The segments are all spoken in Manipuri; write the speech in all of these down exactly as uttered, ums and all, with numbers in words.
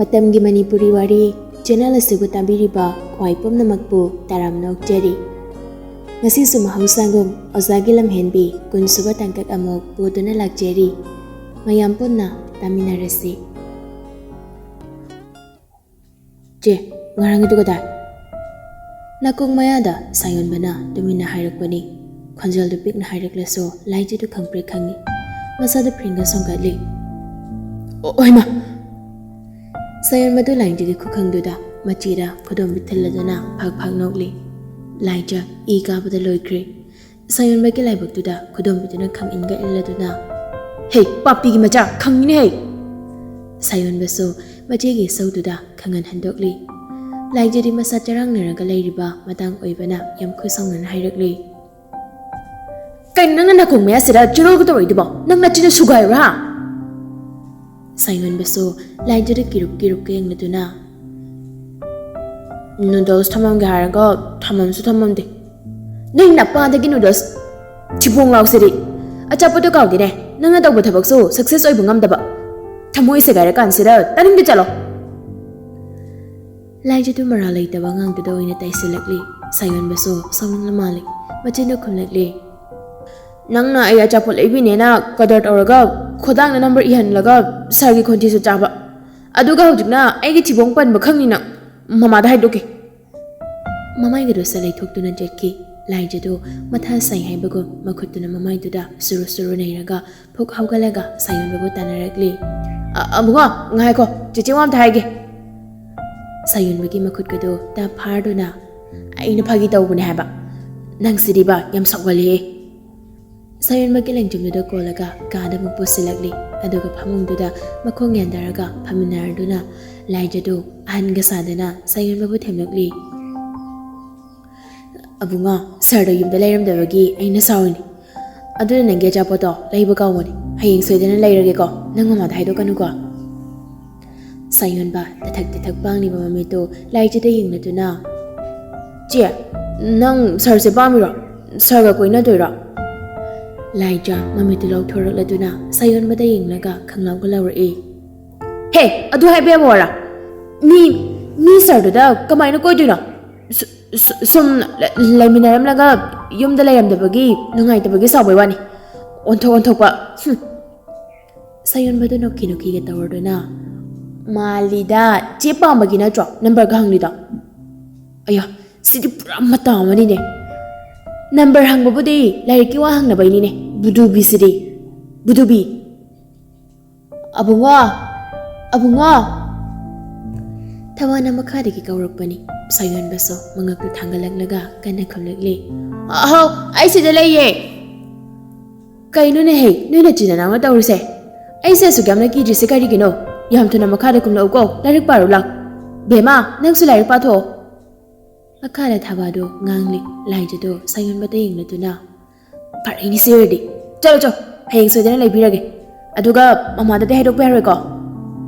ꯃꯇꯝꯒꯤ ꯃꯅꯤꯄꯨꯔꯤ ꯋꯥꯔꯤ ꯆꯦꯅꯦꯜ ꯑꯁꯤꯕꯨ ꯇꯥꯕꯤꯔꯤꯕ ꯈ꯭ꯋꯥꯏ ꯄꯨꯝꯅꯃꯛꯄꯨ ꯇꯔꯥꯝꯅ ꯑꯣꯛꯆꯔꯤ꯫ ꯉꯁꯤꯁꯨ ꯃꯍꯧꯁꯥꯒꯨꯝ ꯑꯣꯖꯥꯒꯤ ꯂꯝꯍꯦꯟꯕꯤ ꯀꯨꯟꯁꯨꯕ ꯇꯥꯡꯀꯛ ꯑꯃꯨꯛ ꯄꯨꯗꯨꯅ ꯂꯥꯛꯆꯔꯤ꯫ ꯃꯌꯥꯝ ꯄꯨꯟꯅ ꯇꯥꯃꯤꯟꯅꯔꯁꯤ꯫ "ꯆꯦ, ꯉꯔꯥꯡꯒꯤꯗꯨ ꯀꯗꯥꯏ?" ꯅꯥꯀꯣꯡ ꯃꯌꯥꯗ ꯁꯥꯌꯣꯟꯕꯅ ꯇꯨꯃꯤꯟꯅ ꯍꯥꯏꯔꯛꯄꯅꯤ꯫ ꯈꯣꯟꯖꯦꯜꯗꯨ ꯄꯤꯛꯅ ꯍꯥꯏꯔꯛꯂꯁꯨ ꯂꯥꯏꯖꯗꯨ ꯈꯪꯄ꯭ꯔꯦꯛ ꯈꯪꯏ꯫ ꯃꯁꯥꯗꯨ ꯐ꯭ꯔꯦꯡꯒ ꯁꯣꯟꯒꯠꯂꯤ꯫ "ꯑꯣ, ꯑꯣꯏꯃ!" ꯁꯥꯌꯣꯟꯕꯗꯨ ꯂꯥꯏꯖꯒꯤ ꯈꯨꯈꯪꯗꯨꯗ ꯃꯆꯤꯗ ꯈꯨꯗꯣꯝꯕꯤ ꯊꯤꯜꯂꯗꯨꯅ ꯐꯥꯛ ꯐꯥꯛ ꯅꯣꯛꯂꯤ꯫ ꯂꯥꯏꯖ ꯏ ꯀꯥꯕꯗ ꯂꯣꯏꯈ꯭ꯔꯦ꯫ ꯁꯥꯌꯣꯟꯕꯒꯤ ꯂꯥꯏꯕꯛꯇꯨꯗ ꯈꯨꯗꯣꯝꯕꯤꯗꯨꯅ ꯈꯪꯏꯟꯒ ꯏꯜꯂꯗꯨꯅ, "ꯍꯦ, ꯄꯥꯄꯤꯒꯤ ꯃꯆꯥ, ꯈꯪꯉꯤꯅꯦ ꯍꯦ!" ꯁꯥꯌꯣꯟꯕꯁꯨ ꯃꯆꯦꯒꯤ ꯏꯁꯧꯗꯨꯗ ꯈꯪꯍꯟ ꯍꯟꯗꯣꯛꯂꯤ꯫ ꯂꯥꯏꯖꯗꯤ ꯃꯁꯥ ꯆꯔꯥꯡꯅꯔꯒ ꯂꯩꯔꯤꯕ ꯃꯇꯥꯡ ꯑꯣꯏꯕꯅ ꯌꯥꯝ ꯈꯨꯠ ꯁꯥꯎꯅꯅ ꯍꯥꯏꯔꯛꯂꯤ꯫ "ꯀꯩꯅꯣ ꯅꯪꯅ ꯅꯥꯀꯣꯡ ꯃꯌꯥꯁꯤꯗ ꯆꯤꯔꯣꯜꯒ ꯇꯧꯔꯛꯏꯗꯨꯕꯣ? ꯅꯪ ꯅꯆꯤꯟꯗ ꯁꯨꯒꯥꯏꯔꯨꯔꯥ?" ꯁꯥꯌꯣꯟꯕꯁꯨ ꯂꯥꯏꯖꯗ ꯀꯤꯔꯨꯞ ꯀꯤꯔꯨꯞꯀ ꯌꯦꯡꯂꯗꯨꯅ, "ꯅꯨꯗꯜꯁ ꯊꯝꯃꯝꯒꯦ ꯍꯥꯏꯔꯒ ꯊꯝꯃꯝꯁꯨ ꯊꯝꯃꯝꯗꯦ꯫ ꯅꯪ ꯅꯄꯥꯗꯒꯤ ꯅꯨꯗꯜꯁ ꯊꯤꯕꯣꯡ ꯂꯥꯎꯁꯤꯗꯤ꯫ ꯑꯆꯥꯄꯣꯠꯇꯣ ꯀꯥꯎꯗꯦꯅꯦ꯫ ꯅꯪꯅ ꯇꯧꯕ ꯊꯕꯛꯁꯨ ꯁꯛꯁꯦꯁ ꯑꯣꯏꯕ ꯉꯝꯗꯕ꯫ ꯊꯃꯣꯏ ꯁꯦꯒꯥꯏꯔꯀꯥꯟꯁꯤꯗ ꯇꯥꯅꯤꯡꯗꯦ, ꯆꯠꯂꯣ!" ꯂꯥꯏꯖꯗꯨ ꯃꯔꯥꯜ ꯂꯩꯇꯕ ꯑꯉꯥꯡꯗꯨꯗ ꯑꯣꯏꯅ ꯇꯥꯏꯁꯤꯜꯂꯛꯂꯤ꯫ ꯁꯥꯌꯣꯟꯕꯁꯨ ꯁꯥꯎꯅꯤꯡꯂ ꯃꯥꯜꯂꯤ꯫ ꯃꯆꯤꯟꯗ ꯈꯨꯝꯂꯛꯂꯤ꯫ "ꯅꯪꯅ ꯑꯩ ꯑꯆꯥꯄꯣꯠ ꯂꯩꯕꯤꯅꯦꯅ ꯀꯗꯔ ꯇꯧꯔꯒ ꯈꯣꯗꯥꯡꯗ ꯅꯝꯕꯔ ꯏꯍꯜꯂꯒ ꯁꯥꯔꯒꯤ ꯈꯣꯟꯊꯤꯁꯨ ꯆꯥꯕ꯫ ꯑꯗꯨꯒ ꯍꯧꯖꯤꯛꯅ ꯑꯩꯒꯤ ꯊꯤꯕꯣꯡ ꯄꯟꯕ ꯈꯪꯅꯤ ꯅꯪ꯫ ꯃꯃꯥꯗ ꯍꯥꯏꯗꯣꯛꯀꯦ!" ꯃꯃꯥꯏꯒꯗꯨ ꯁꯠ ꯂꯩꯊꯣꯛꯇꯨꯅ ꯆꯠꯈꯤ꯫ ꯂꯥꯏꯖꯗꯨ ꯃꯊꯥ ꯁꯥꯏ ꯍꯥꯏꯕꯒꯨꯝ ꯃꯈꯨꯠꯇꯨꯅ ꯃꯃꯥꯏꯗꯨꯗ ꯁꯨꯔꯨ ꯁꯨꯔꯨ ꯅꯩꯔꯒ ꯐꯨꯛ ꯍꯧꯒꯠꯂꯒ ꯁꯥꯌꯣꯟꯕꯕꯨ ꯇꯥꯟꯅꯔꯛꯂꯤ꯫ "ꯑ-, ꯑꯕꯨꯡꯉꯣ, ꯉꯥꯏꯈꯣ, ꯆꯦꯆꯦ ꯋꯥ ꯑꯝꯇ ꯍꯥꯏꯒꯦ!" ꯁꯥꯌꯣꯟꯕꯒꯤ ꯃꯈꯨꯠꯀꯗꯨ ꯇꯞ ꯐꯥꯔꯗꯨꯅ, "ꯑꯩꯅ ꯐꯥꯒꯤ ꯇꯧꯕꯅꯦ ꯍꯥꯏꯕ꯫ ꯅꯪꯁꯤꯗꯤꯕ ꯌꯥꯝ ꯁꯥꯎꯒꯜꯂꯤꯍꯦ!" ꯁꯥꯌꯣꯟꯕꯒꯤ ꯂꯦꯡꯖꯨꯝꯗꯨꯗ ꯀꯣꯜꯂꯒ ꯀꯥꯗ ꯑꯃꯨꯛ ꯄꯨꯁꯤꯜꯂꯛꯂꯤ꯫ ꯑꯗꯨꯒ ꯐꯃꯨꯡꯗꯨꯗ ꯃꯈꯣꯡ ꯌꯥꯟꯊꯔꯒ ꯐꯝꯃꯤꯟꯅꯔꯗꯨꯅ ꯂꯥꯏꯖꯗꯨ ꯑꯍꯟꯒ ꯁꯥꯗꯅ ꯁꯥꯌꯣꯟꯕꯕꯨ ꯊꯦꯝꯂꯛꯂꯤ꯫ "ꯑꯕꯨꯡꯉꯣ, ꯁꯥꯔꯗꯣ ꯌꯨꯝꯗ ꯂꯩꯔꯝꯗꯕꯒꯤ ꯑꯩꯅ ꯁꯥꯎꯔꯤꯅꯤ꯫ ꯑꯗꯨꯅ ꯅꯪꯒꯤ ꯑꯆꯥꯄꯣꯠꯇꯣ ꯂꯩꯕ ꯀꯥꯎꯕꯅꯤ꯫ ꯍꯌꯦꯡ ꯁꯣꯏꯗꯅ ꯂꯩꯔꯒꯦꯀꯣ꯫ ꯅꯪ ꯃꯃꯥꯗ ꯍꯥꯏꯗꯣꯛꯀꯅꯨꯀꯣ?" ꯁꯥꯌꯣꯟꯕ ꯇꯊꯛ ꯇꯊꯛ ꯄꯥꯡꯂꯤꯕ ꯃꯃꯤꯠꯇꯨ ꯂꯥꯏꯖꯗ ꯌꯦꯡꯂꯗꯨꯅ, "ꯆꯦ, ꯅꯪ ꯁꯥꯔꯁꯦ ꯄꯥꯝꯃꯤꯔꯣ? ꯁꯥꯔꯒ ꯀꯣꯏꯅꯗꯣꯏꯔꯣ?" ꯂꯥꯏꯖ ꯃꯃꯤꯠꯇꯨ ꯂꯥꯎꯊꯣꯔꯛꯂꯗꯨꯅ ꯁꯥꯌꯣꯟꯕꯗ ꯌꯦꯡꯂꯒ ꯈꯪꯂꯥꯎꯒ ꯂꯥꯎꯔꯛꯏ꯫ ꯍꯦ, ꯑꯗꯨ ꯍꯥꯏꯕ ꯌꯥꯕ ꯋꯥꯔꯥ? ꯃꯤ, ꯃꯤ ꯁꯔꯗꯨꯗ ꯀꯃꯥꯏꯅ ꯀꯣꯏꯗꯣꯏꯅꯣ? ꯁꯨ-, ꯁꯨ-, ꯁꯨꯝ ꯂ-, ꯂꯩꯃꯤꯟꯅꯔꯝꯂꯒ ꯌꯨꯝꯗ ꯂꯩꯔꯝꯗꯕꯒꯤ ꯅꯨꯡꯉꯥꯏꯇꯕꯒꯤ ꯁꯥꯎꯕꯩ ꯋꯥꯅꯤ꯫ ꯑꯣꯟꯊꯣꯛ ꯑꯣꯟꯊꯣꯛꯄ꯫ ꯍꯨꯝ꯫ ꯁꯥꯌꯣꯟꯕꯗꯨ ꯅꯣꯛꯈꯤ ꯅꯣꯛꯈꯤꯒ ꯇꯧꯔꯗꯨꯅ, "ꯃꯥꯜꯂꯤꯗ, ꯆꯦ ꯄꯥꯝꯕꯒꯤ ꯅꯠꯇ꯭ꯔꯣ ꯅꯝꯕꯔꯒ ꯍꯪꯂꯤꯗꯣ?" ꯑꯌꯥ, ꯁꯤꯗꯤ ꯄꯨꯔꯥ ꯃꯇꯥ ꯑꯃꯅꯤꯅꯦ꯫ ꯅꯝꯕꯔ ꯍꯪꯕꯕꯨꯗꯤ ꯂꯥꯏꯔꯤꯛꯀꯤ ꯋꯥ ꯍꯪꯅꯕꯩꯅꯤꯅꯦ, ꯕꯨꯗꯨꯕꯤꯁꯤꯗꯤ꯫ ꯕꯨꯗꯨꯕꯤ꯫ "ꯑꯕꯨꯡꯉꯣ! ꯑꯕꯨꯡꯉꯣ!" ꯊꯋꯥꯅ ꯃꯈꯥꯗꯒꯤ ꯀꯧꯔꯛꯄꯅꯤ꯫ ꯁꯥꯌꯣꯟꯕꯁꯨ ꯃꯉꯛꯇꯨ ꯊꯥꯡꯒꯠꯂꯛꯂꯒ ꯀꯟꯅ ꯈꯨꯝꯂꯛꯂꯤ꯫ "ꯑꯍꯧ, ꯑꯩ ꯁꯤꯗ ꯂꯩꯌꯦ!" "ꯀꯩꯅꯣꯅꯦꯍꯦ, ꯅꯣꯏ ꯅꯆꯤꯟ ꯅꯅꯥꯎꯅ ꯇꯧꯔꯤꯁꯦ? ꯑꯩꯁꯦ ꯑꯁꯨꯛ ꯌꯥꯝꯅ ꯀꯤꯗ꯭ꯔꯤꯁꯦ ꯀꯔꯤꯒꯤꯅꯣ? ꯌꯥꯝ ꯊꯨꯅ ꯃꯈꯥꯗ ꯀꯨꯝꯂꯛꯎꯀꯣ, ꯂꯥꯏꯔꯤꯛ ꯄꯥꯔꯨ ꯂꯥꯎ꯫ ꯕꯦꯝꯃ, ꯅꯪꯁꯨ ꯂꯥꯏꯔꯤꯛ ꯄꯥꯊꯣꯛꯑꯣ꯫" ꯃꯈꯥꯗ ꯊꯥꯕꯗꯣ ꯉꯥꯡꯂꯤ꯫ ꯂꯥꯏꯖꯗꯣ ꯁꯥꯌꯣꯟꯕꯗ ꯌꯦꯡꯂꯗꯨꯅ, "ꯐꯔꯦꯅꯦ ꯁꯤ ꯑꯣꯏꯔꯗꯤ꯫ ꯆꯠꯂꯣ ꯆꯣ, ꯍꯌꯦꯡ ꯁꯣꯏꯗꯅ ꯂꯩꯕꯤꯔꯒꯦ꯫ ꯑꯗꯨꯒ ꯃꯃꯥꯗꯗꯤ ꯍꯥꯏꯗꯣꯛꯄ ꯌꯥꯔꯣꯏꯀꯣ?"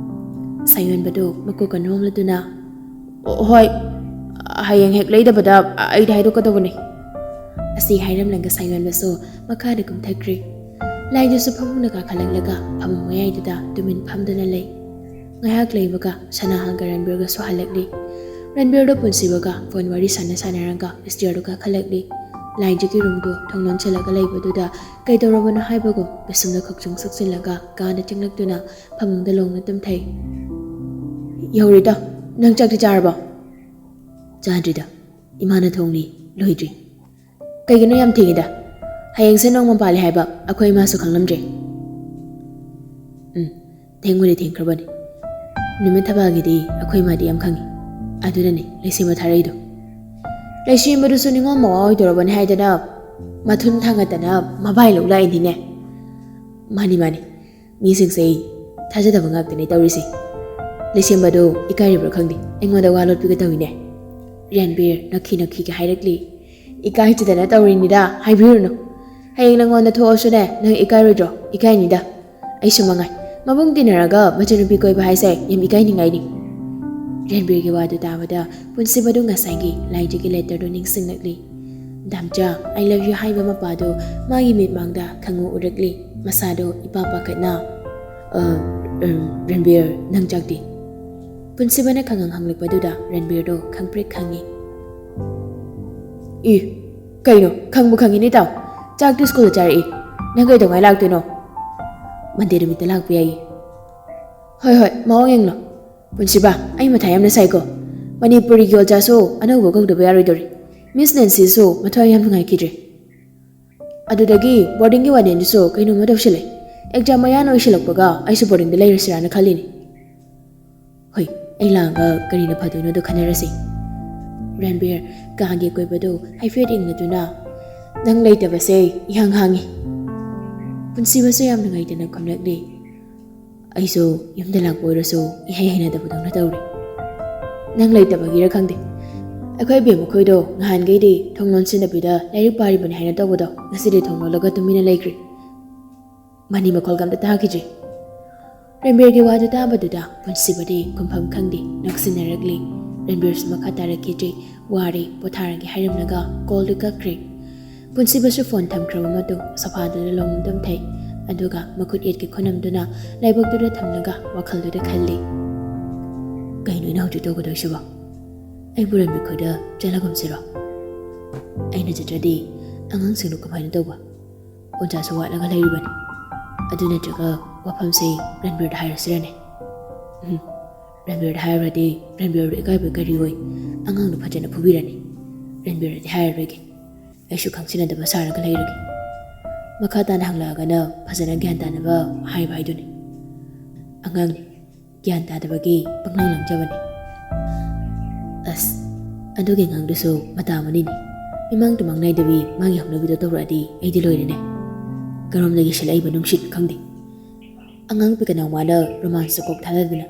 ꯁꯥꯌꯣꯟꯕꯗꯣ ꯃꯀꯣꯛꯀ ꯅꯣꯝꯂꯗꯨꯅ, "ꯑꯣ, ꯍꯣꯏ, ꯍꯌꯦꯡ ꯍꯦꯛ ꯂꯩꯗꯕꯗ ꯑꯩꯗꯤ ꯍꯥꯏꯗꯣꯛꯀꯗꯧꯕꯅꯤ꯫" ꯑꯁꯤ ꯍꯥꯏꯔꯝꯂꯒ ꯁꯥꯌꯣꯟꯕꯁꯨ ꯃꯈꯥꯗ ꯀꯨꯝꯊꯈ꯭ꯔꯦ꯫ ꯂꯥꯏꯗꯨꯁꯨ ꯐꯃꯨꯡꯗ ꯀꯥꯈꯠꯂꯛꯂꯒ ꯐꯃꯨꯡ ꯃꯌꯥꯏꯗꯨꯗ ꯇꯨꯃꯤꯟ ꯐꯝꯗꯨꯅ ꯂꯩ꯫ ꯉꯥꯏꯍꯥꯛ ꯂꯩꯕꯒ ꯁꯅꯥꯍꯥꯟꯒ ꯔꯟꯕꯤꯔꯒꯁꯨ ꯍꯜꯂꯛꯂꯤ꯫ ꯔꯟꯕꯤꯔꯗꯣ ꯄꯨꯟꯁꯤꯕꯒ ꯐꯣꯟ ꯋꯥꯔꯤ ꯁꯥꯟꯅ ꯁꯥꯟꯅꯔꯒ ꯁ꯭ꯇꯤꯌꯔꯗꯨ ꯀꯥꯈꯠꯂꯛꯂꯤ꯫ ꯂꯥꯏꯖꯒꯤ ꯔꯨꯝꯗꯨ ꯊꯣꯡ ꯂꯣꯟꯁꯤꯜꯂꯒ ꯂꯩꯕꯗꯨꯗ ꯀꯩꯗꯧꯔꯕꯅꯣ ꯍꯥꯏꯕꯒꯨꯝ ꯄꯤꯁꯨꯝꯗ ꯈꯛꯆꯨꯡ ꯁꯛꯆꯤꯜꯂꯒ ꯀꯥꯗ ꯆꯪꯂꯛꯇꯨꯅ ꯐꯃꯨꯡꯗ ꯂꯣꯡꯅ ꯇꯨꯝꯊꯩ꯫ "ꯌꯧꯔꯦꯗ, ꯅꯪ ꯆꯥꯛꯇꯤ ꯆꯥꯔꯕꯣ?" "ꯆꯥꯗ꯭ꯔꯤꯗ, ꯏꯃꯥꯅ ꯊꯣꯡꯂꯤ, ꯂꯣꯏꯗ꯭ꯔꯤ꯫" "ꯀꯩꯒꯤꯅꯣ ꯌꯥꯝ ꯊꯦꯡꯉꯤꯗ? ꯍꯌꯦꯡꯁꯦ ꯅꯣꯡꯃ ꯄꯥꯜꯂꯦ ꯍꯥꯏꯕ ꯑꯩꯈꯣꯏ ꯏꯃꯥꯁꯨ ꯈꯪꯂꯝꯗ꯭ꯔꯦ꯫" "ꯎꯝ, ꯊꯦꯡꯕꯨꯗꯤ ꯊꯦꯡꯈ꯭ꯔꯕꯅꯤ꯫ ꯅꯨꯃꯤꯠ ꯊꯕꯥꯒꯤꯗꯤ ꯑꯩꯈꯣꯏ ꯏꯃꯥꯗꯤ ꯌꯥꯝ ꯈꯪꯉꯤ꯫ ꯑꯗꯨꯅꯅꯦ ꯂꯩꯁꯦꯝꯕ ꯊꯥꯔꯛꯏꯗꯣ꯫ ꯂꯩꯁꯦꯝꯕꯗꯨꯁꯨ ꯅꯤꯉꯣꯜ ꯃꯋꯥ ꯑꯣꯏꯗꯧꯔꯕꯅꯤ ꯍꯥꯏꯗꯅ ꯃꯊꯨꯟ ꯊꯥꯡꯒꯠꯇꯅ ꯃꯕꯥꯏ ꯂꯧ ꯂꯥꯛꯏꯅꯤꯅꯦ꯫" "ꯃꯥꯅꯤ, ꯃꯥꯅꯤ꯫ ꯃꯤꯁꯤꯡꯁꯦ ꯊꯥꯖꯗꯕ ꯉꯥꯛꯇꯅꯦ ꯇꯧꯔꯤꯁꯦ꯫ ꯂꯩꯁꯦꯝꯕꯗꯣ ꯏꯀꯥꯏꯔꯤꯕ꯭ꯔꯥ ꯈꯪꯗꯦ, ꯑꯩꯉꯣꯟꯗ ꯋꯥ ꯂꯣꯠꯄꯤꯒ ꯇꯧꯏꯅꯦ꯫" ꯔꯟꯕꯤꯔ ꯅꯣꯛꯈꯤ ꯅꯣꯛꯈꯤꯒ ꯍꯥꯏꯔꯛꯂꯤ꯫ "ꯏꯀꯥꯏꯖꯗꯅ ꯇꯧꯔꯤꯅꯤꯗ, ꯍꯥꯏꯕꯤꯔꯨꯅꯨ꯫ ꯍꯌꯦꯡ ꯅꯪꯉꯣꯟꯗ ꯊꯣꯛꯑꯁꯨꯅꯦ, ꯅꯪ ꯏꯀꯥꯏꯔꯣꯏꯗ꯭ꯔꯣ? ꯏꯀꯥꯏꯅꯤꯗ꯫ ꯑꯩꯁꯨ ꯃꯉꯥꯏ꯫ ꯃꯕꯨꯡ ꯇꯤꯟꯅꯔꯒ ꯃꯆꯟꯅꯨꯄꯤ ꯀꯣꯏꯕ ꯍꯥꯏꯁꯦ ꯌꯥꯝ ꯏꯀꯥꯏꯅꯤꯡꯉꯥꯏꯅꯤ꯫" ꯔꯟꯕꯤꯔꯒꯤ ꯋꯥꯗꯨ ꯇꯥꯕꯗ ꯄꯨꯟꯁꯤꯕꯗꯨ ꯉꯁꯥꯏꯒꯤ ꯂꯥꯏꯖꯒꯤ ꯂꯦꯇꯔꯗꯨ ꯅꯤꯡꯁꯤꯡꯂꯛꯂꯤ꯫ "ꯗꯥꯝꯆꯥ, I love you" ꯍꯥꯏꯕ ꯃꯄꯥꯗꯨ ꯃꯥꯒꯤ ꯃꯤꯠꯃꯥꯡꯗ ꯈꯪꯎ ꯎꯔꯛꯂꯤ꯫ ꯃꯁꯥꯗꯨ ꯏꯄꯥ ꯄꯥꯈꯠꯅ, "ꯑ, "ꯎꯝ, ꯔꯟꯕꯤꯔ, ꯅꯪ ꯆꯥꯛꯇꯤ?" ꯄꯨꯟꯁꯤꯕꯅ ꯈꯪꯍꯪ ꯍꯪꯂꯛꯄꯗꯨꯗ ꯔꯟꯕꯤꯔꯗꯣ ꯈꯪꯄ꯭ꯔꯦꯛ ꯈꯪꯉꯤ꯫ "ꯏ, ꯀꯩꯅꯣ, ꯈꯪꯕꯨ ꯈꯪꯉꯤꯅꯦ ꯇꯥꯎ꯫ ꯆꯥꯛꯇꯤ ꯁ꯭ꯀꯨꯜꯗ ꯆꯥꯔꯛꯏ꯫ ꯅꯪ ꯀꯩꯗꯧꯉꯩ ꯂꯥꯛꯇꯣꯏꯅꯣ?" "ꯃꯟꯗꯦ ꯅꯨꯃꯤꯠꯇ ꯂꯥꯛꯄ ꯌꯥꯏꯌꯦ꯫" "ꯍꯣꯏ, ꯍꯣꯏ, ꯃꯑꯣꯡ ꯌꯦꯡꯂꯣ꯫ ꯄꯨꯟꯁꯤꯕ, ꯑꯩ ꯃꯊꯥ ꯌꯥꯝꯅ ꯁꯥꯏꯀꯣ꯫ ꯃꯅꯤꯄꯨꯔꯤꯒꯤ ꯑꯣꯖꯥꯁꯨ ꯑꯅꯧꯕ ꯀꯧꯗꯕ ꯌꯥꯔꯣꯏꯗꯧꯔꯤ꯫ ꯃꯤꯁ ꯅꯦꯟꯁꯤꯁꯨ ꯃꯊ꯭ꯋꯥꯏ ꯌꯥꯝ ꯅꯨꯡꯉꯥꯏꯈꯤꯗ꯭ꯔꯦ꯫ ꯑꯗꯨꯗꯒꯤ ꯕꯣꯔꯗꯤꯡꯒꯤ ꯋꯥꯔꯗꯦꯟꯗꯨꯁꯨ ꯀꯩꯅꯣꯝꯃ ꯇꯧꯁꯤꯜꯂꯦ꯫ ꯑꯦꯛꯖꯥꯝ ꯃꯌꯥ ꯑꯣꯏꯁꯤꯜꯂꯛꯄꯒ ꯑꯩꯁꯨ ꯕꯣꯔꯗꯤꯡꯗ ꯂꯩꯔꯁꯤꯔꯥꯅ ꯈꯜꯂꯤꯅꯦ꯫ ꯍꯣꯏ, ꯑꯩ ꯂꯥꯛꯑꯒ ꯀꯔꯤꯅ ꯐꯗꯣꯏꯅꯣꯗꯣ ꯈꯟꯅꯔꯁꯤ꯫" ꯔꯟꯕꯤꯔ ꯀꯥꯒꯤ ꯑꯀꯣꯏꯕꯗꯨ ꯍꯥꯏꯐꯦꯠ ꯌꯦꯡꯂꯗꯨꯅ, "ꯅꯪ ꯂꯩꯇꯕꯁꯦ ꯏꯍꯥꯡ ꯍꯥꯡꯉꯤ꯫" ꯄꯨꯟꯁꯤꯕꯁꯨ ꯌꯥꯝ ꯅꯨꯡꯉꯥꯏꯇꯅ ꯈꯨꯝꯂꯛꯂꯤ꯫ "ꯑꯩꯁꯨ ꯌꯨꯝꯗ ꯂꯥꯛꯄ ꯑꯣꯏꯔꯁꯨ ꯏꯍꯩ ꯍꯩꯅꯗꯕꯗꯧꯅ ꯇꯧꯔꯦ꯫ ꯅꯪ ꯂꯩꯇꯕꯒꯤꯔ ꯈꯪꯗꯦ, ꯑꯩꯈꯣꯏ ꯏꯕꯦꯝ ꯃꯈꯣꯏꯗꯣ ꯉꯍꯥꯟꯈꯩꯗꯤ ꯊꯣꯡ ꯂꯣꯟꯁꯤꯟꯗꯕꯤꯗ ꯂꯥꯏꯔꯤꯛ ꯄꯥꯔꯤꯕꯅꯤ ꯍꯥꯏꯅ ꯇꯧꯕꯗꯣ ꯉꯁꯤꯗꯤ ꯊꯣꯡ ꯂꯣꯜꯂꯒ ꯇꯨꯃꯤꯟꯅ ꯂꯩꯈ꯭ꯔꯦ꯫ ꯃꯅꯤ ꯃꯈꯣꯜꯒ ꯑꯝꯇ ꯇꯥꯈꯤꯗ꯭ꯔꯦ꯫" ꯔꯟꯕꯤꯔꯒꯤ ꯋꯥꯗꯨ ꯇꯥꯕꯗꯨꯗ ꯄꯨꯟꯁꯤꯕꯗꯤ ꯈꯨꯝꯐꯝ ꯈꯪꯗꯦ, ꯅꯣꯛꯁꯤꯟꯅꯔꯛꯂꯤ꯫ ꯔꯟꯕꯤꯔꯁꯨ ꯃꯈꯥ ꯇꯥꯔꯛꯈꯤꯗ꯭ꯔꯦ꯫ ꯋꯥꯔꯦ, ꯄꯣꯊꯥꯔꯒꯦ ꯍꯥꯏꯔꯝꯂꯒ ꯀꯣꯜꯗꯨ ꯀꯛꯈ꯭ꯔꯦ꯫ ꯄꯨꯟꯁꯤꯕꯁꯨ ꯐꯣꯟ ꯊꯝꯈ꯭ꯔꯕ ꯃꯇꯨꯡ ꯁꯣꯐꯥꯗꯨꯗ ꯂꯣꯡ ꯇꯨꯝꯊꯩ꯫ ꯑꯗꯨꯒ ꯃꯈꯨꯠ ꯌꯦꯠꯀꯤ ꯈꯨꯅꯝꯗꯨꯅ ꯂꯥꯏꯕꯛꯇꯨꯗ ꯊꯝꯂꯒ ꯋꯥꯈꯜꯗꯨꯗ ꯈꯜꯂꯤ, "ꯀꯩꯅꯣ ꯑꯩꯅ ꯍꯧꯖꯤꯛ ꯇꯧꯒꯗꯣꯏꯁꯤꯕꯣ? ꯑꯩꯕꯨ ꯔꯟꯕꯤꯔ ꯈꯣꯏꯗ ꯆꯠꯂꯒꯨꯝꯁꯤꯔꯣ? ꯑꯩꯅ ꯆꯠꯇ꯭ꯔꯗꯤ ꯑꯉꯥꯡꯁꯤꯡꯗꯨ ꯀꯃꯥꯏꯅ ꯇꯧꯕ? ꯑꯣꯖꯥꯁꯨ ꯋꯥꯠꯂꯒ ꯂꯩꯔꯤꯕꯅꯤ꯫ ꯑꯗꯨ ꯅꯠꯇ꯭ꯔꯒ ꯋꯥꯐꯝꯁꯦ ꯔꯟꯕꯤꯔꯗ ꯍꯥꯏꯔꯁꯤꯔꯅꯦ? ꯎꯝ, ꯔꯟꯕꯤꯔꯗ ꯍꯥꯏꯔꯨꯔꯗꯤ ꯔꯟꯕꯤꯔꯗ ꯏꯀꯥꯏꯕ ꯀꯔꯤ ꯑꯣꯏ? ꯑꯉꯥꯡꯗꯨ ꯐꯖꯅ ꯐꯨꯕꯤꯔꯅꯤ꯫ ꯔꯟꯕꯤꯔꯗꯗꯤ ꯍꯥꯏꯔꯔꯣꯏꯒꯦ꯫ ꯑꯩꯁꯨ ꯈꯪꯖꯤꯟꯅꯗꯕ ꯁꯥꯔꯒ ꯂꯩꯔꯒꯦ꯫ ꯃꯈꯥ ꯇꯥꯅ ꯍꯪꯂꯛꯑꯒꯅ ꯐꯖꯅ ꯒ꯭ꯌꯥꯟ ꯇꯥꯅꯕ ꯍꯥꯏꯕ ꯍꯥꯏꯗꯨꯅꯤ꯫ ꯑꯉꯥꯡꯅꯤ, ꯒ꯭ꯌꯥꯟ ꯇꯥꯗꯕꯒꯤ ꯄꯪꯂꯥꯡ ꯂꯥꯡꯖꯕꯅꯤ꯫" ꯑꯁ, ꯑꯗꯨꯒꯤ ꯑꯉꯥꯡꯗꯨꯁꯨ ꯃꯇꯥ ꯑꯃꯅꯤꯅꯦ꯫ ꯃꯤꯃꯥꯡ ꯇꯨꯃꯥꯡ ꯅꯥꯏꯗꯕꯤ ꯃꯥꯒꯤ ꯍꯧꯅꯕꯤꯗꯣ ꯇꯧꯔꯛꯑꯗꯤ ꯑꯩꯗꯤ ꯂꯣꯏꯔꯦꯅꯦ꯫ ꯀꯔꯣꯝꯗꯒꯤ ꯁꯤꯜꯂꯛꯏꯕ ꯅꯨꯡꯁꯤꯠ ꯈꯪꯗꯦ꯫ ꯑꯉꯥꯡ ꯄꯤꯛꯀ ꯅꯧꯃꯥꯅ ꯔꯣꯃꯥꯟꯁꯇ ꯀꯣꯛ ꯊꯥꯗꯗꯅ꯫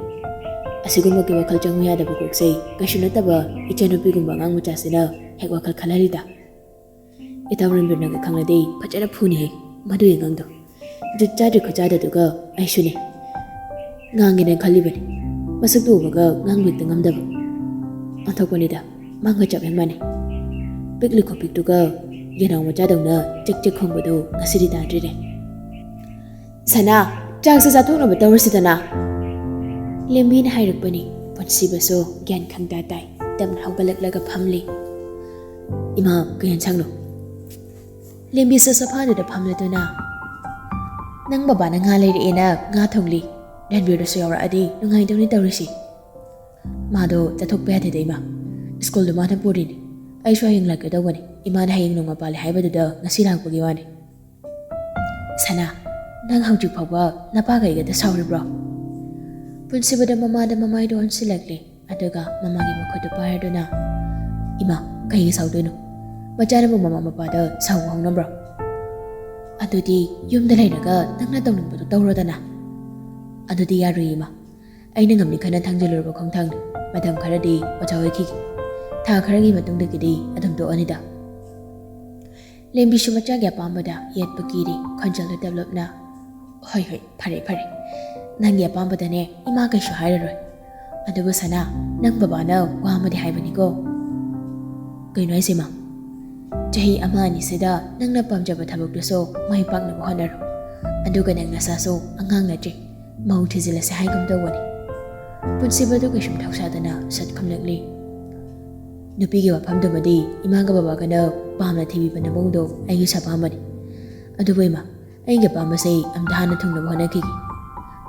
ꯑꯁꯤꯒꯨꯝꯕꯒꯤ ꯋꯥꯈꯜ ꯆꯪꯉꯨ ꯌꯥꯗꯕ ꯀꯣꯛꯁꯦ ꯀꯩꯁꯨ ꯅꯠꯇꯕ ꯏꯆꯟꯅꯨꯄꯤꯒꯨꯝꯕ ꯑꯉꯥꯡ ꯃꯆꯥꯁꯤꯅ ꯍꯦꯛ ꯋꯥꯈꯜ ꯈꯜꯍꯜꯂꯤꯗ꯫ ꯏꯇꯥꯎ ꯔꯟꯕꯤꯔꯅꯒ ꯈꯪꯂꯗꯤ ꯐꯖꯅ ꯐꯨꯅꯤꯍꯦ, ꯃꯗꯨꯒꯤ ꯑꯉꯥꯡꯗꯣ꯫ ꯖꯨꯠ ꯆꯥꯗ꯭ꯔꯤ ꯈꯨꯆꯥꯗꯗꯨꯒ ꯑꯩꯁꯨꯅꯦ꯫ ꯉꯥꯡꯒꯦꯅ ꯈꯜꯂꯤꯕꯅꯤ꯫ ꯃꯁꯛꯇꯨ ꯎꯕꯒ ꯉꯥꯡꯕ ꯍꯦꯛꯇ ꯉꯝꯗꯕ꯫ ꯑꯣꯟꯊꯣꯛꯄꯅꯤꯗ, ꯃꯥꯡꯒ ꯆꯞ ꯍꯦꯛ ꯃꯥꯟꯅꯩ꯫ ꯄꯤꯛꯂꯤ ꯈꯨꯄꯤꯛꯇꯨꯒ ꯌꯦꯅꯥꯎ ꯃꯆꯥꯗꯧꯅ ꯆꯦꯛ ꯆꯦꯛ ꯈꯣꯡꯕꯗꯣ ꯉꯁꯤꯗꯤ ꯇꯥꯗ꯭ꯔꯤꯅꯦ꯫ "ꯁꯅꯥ!" ꯆꯥꯛꯁꯦ ꯆꯥꯊꯣꯛꯅꯕ ꯇꯧꯔꯁꯤꯗꯅ꯫ ꯂꯦꯝꯕꯤꯅ ꯍꯥꯏꯔꯛꯄꯅꯤ꯫ ꯄꯨꯟꯁꯤꯕꯁꯨ ꯒ꯭ꯌꯥꯟ ꯈꯪꯇꯥ ꯇꯥꯏ꯫ ꯇꯞꯅ ꯍꯧꯒꯠꯂꯛꯂꯒ ꯐꯝꯂꯤ꯫ "ꯏꯃꯥ, ꯀꯩ ꯌꯦꯟꯁꯥꯡꯅꯣ?" ꯂꯦꯝꯕꯤꯁꯨ ꯁꯣꯐꯥꯗꯨꯗ ꯐꯝꯂꯗꯨꯅ, "ꯅꯪ ꯕꯕꯥꯅ ꯉꯥ ꯂꯩꯔꯛꯑꯦꯅ ꯉꯥ ꯊꯣꯡꯂꯤ꯫ ꯔꯟꯕꯤꯔꯗꯨꯁꯨ ꯌꯥꯎꯔꯛꯑꯗꯤ ꯅꯨꯡꯉꯥꯏꯗꯧꯅꯤ ꯇꯧꯔꯤꯁꯤ꯫ ꯃꯥꯗꯣ ꯆꯠꯊꯣꯛꯄ ꯌꯥꯗꯦꯗ ꯏꯃꯥ꯫ ꯁ꯭ꯀꯨꯜꯗꯣ ꯃꯥꯅ ꯄꯨꯔꯤꯅꯤ꯫ ꯑꯩꯁꯨ ꯍꯌꯦꯡ ꯂꯥꯛꯀꯦ ꯇꯧꯕꯅꯤ꯫ ꯏꯃꯥꯅ ꯍꯌꯦꯡ ꯅꯣꯡꯃ ꯄꯥꯜꯂꯦ ꯍꯥꯏꯕꯗꯨꯗ ꯉꯁꯤ ꯂꯥꯛꯄꯒꯤ ꯋꯥꯅꯤ꯫" "ꯁꯅꯥ, ꯅꯪ ꯍꯧꯖꯤꯛ ꯐꯥꯎꯕ ꯅꯄꯥꯒ ꯑꯩꯒꯗ ꯁꯥꯎꯔꯤꯕ꯭ꯔꯣ?" ꯄꯨꯟꯁꯤꯕꯗ ꯃꯃꯥꯗ ꯃꯃꯥꯏꯗꯣ ꯑꯣꯟꯁꯤꯜꯂꯛꯂꯦ꯫ ꯑꯗꯨꯒ ꯃꯃꯥꯒꯤ ꯃꯈꯨꯠꯇꯨ ꯄꯥꯏꯔꯗꯨꯅ, "ꯏꯃꯥ, ꯀꯩꯒꯤ ꯁꯥꯎꯗꯣꯏꯅꯣ? ꯃꯆꯥꯅꯕꯨ ꯃꯃꯥ ꯃꯄꯥꯗ ꯁꯥꯎꯕ ꯍꯧꯅꯕ꯭ꯔꯣ? ꯑꯗꯨꯗꯤ ꯌꯨꯝꯗ ꯂꯩꯔꯒ ꯅꯪꯅ ꯇꯧꯅꯤꯡꯕꯗꯣ ꯇꯧꯔꯣꯗꯅ꯫" "ꯑꯗꯨꯗꯤ ꯌꯥꯔꯣꯏ ꯏꯃꯥ꯫ ꯑꯩꯅ ꯉꯝꯂꯤ ꯈꯟꯅ ꯊꯥꯡꯖꯜꯂꯨꯔꯕ ꯈꯣꯡꯊꯥꯡꯅꯤ꯫ ꯃꯇꯝ ꯈꯔꯗꯤ ꯑꯣꯖꯥ ꯑꯣꯏꯈꯤꯒꯦ꯫ ꯊꯥ ꯈꯔꯒꯤ ꯃꯇꯨꯡꯗꯒꯤꯗꯤ ꯑꯗꯨꯝ ꯇꯣꯛꯑꯅꯤꯗ꯫" ꯂꯦꯝꯕꯤꯁꯨ ꯃꯆꯥꯒꯤ ꯑꯄꯥꯝꯕꯗ ꯌꯦꯠꯄ ꯀꯤꯔꯦ꯫ ꯈꯣꯟꯖꯦꯜꯗꯣ ꯇꯞꯂꯞꯅ, "ꯍꯣꯏ, ꯍꯣꯏ, ꯐꯔꯦ, ꯐꯔꯦ꯫ ꯅꯪꯒꯤ ꯑꯄꯥꯝꯕꯗꯅꯦ ꯏꯃꯥ ꯀꯩꯁꯨ ꯍꯥꯏꯔꯔꯣꯏ꯫ ꯑꯗꯨꯕꯨ ꯁꯅꯥ, ꯅꯪ ꯕꯕꯥꯅ ꯋꯥ ꯑꯃꯗꯤ ꯍꯥꯏꯕꯅꯤꯀꯣ꯫" "ꯀꯩꯅꯣ ꯍꯥꯏꯁꯦ, ꯏꯃꯥ?" "ꯆꯍꯤ ꯑꯃ ꯑꯅꯤꯁꯤꯗ ꯅꯪꯅ ꯄꯥꯝꯖꯕ ꯊꯕꯛꯇꯨꯁꯨ ꯃꯥꯏ ꯄꯥꯛꯅꯕ ꯍꯣꯠꯅꯔꯣ꯫ ꯑꯗꯨꯒ ꯅꯪ ꯅꯁꯥꯁꯨ ꯑꯉꯥꯡ ꯅꯠꯇ꯭ꯔꯤ꯫ ꯃꯧ ꯊꯤꯖꯤꯜꯂꯁꯦ ꯍꯥꯏꯒꯨꯝ ꯇꯧꯕꯅꯤ꯫" ꯄꯨꯟꯁꯤꯕꯗꯨ ꯀꯩꯁꯨꯝ ꯊꯧꯁꯥꯗꯅ ꯁꯠ ꯈꯨꯝꯂꯛꯂꯤ꯫ "ꯅꯨꯄꯤꯒꯤ ꯋꯥꯐꯝꯗꯨꯃꯗꯤ ꯏꯃꯥꯒ ꯕꯕꯥꯒꯅ ꯄꯥꯝꯅ ꯊꯤꯕꯤꯕ ꯅꯃꯧꯗꯣ ꯑꯩꯒꯤꯁꯨ ꯑꯄꯥꯝꯕꯅꯤ꯫ ꯑꯗꯨꯕꯨ ꯏꯃꯥ, ꯑꯩꯒꯤ ꯑꯄꯥꯝꯕꯁꯦ ꯑꯝꯇ ꯍꯥꯟꯅ ꯊꯨꯡꯅꯕ ꯍꯣꯠꯅꯈꯤꯒꯦ꯫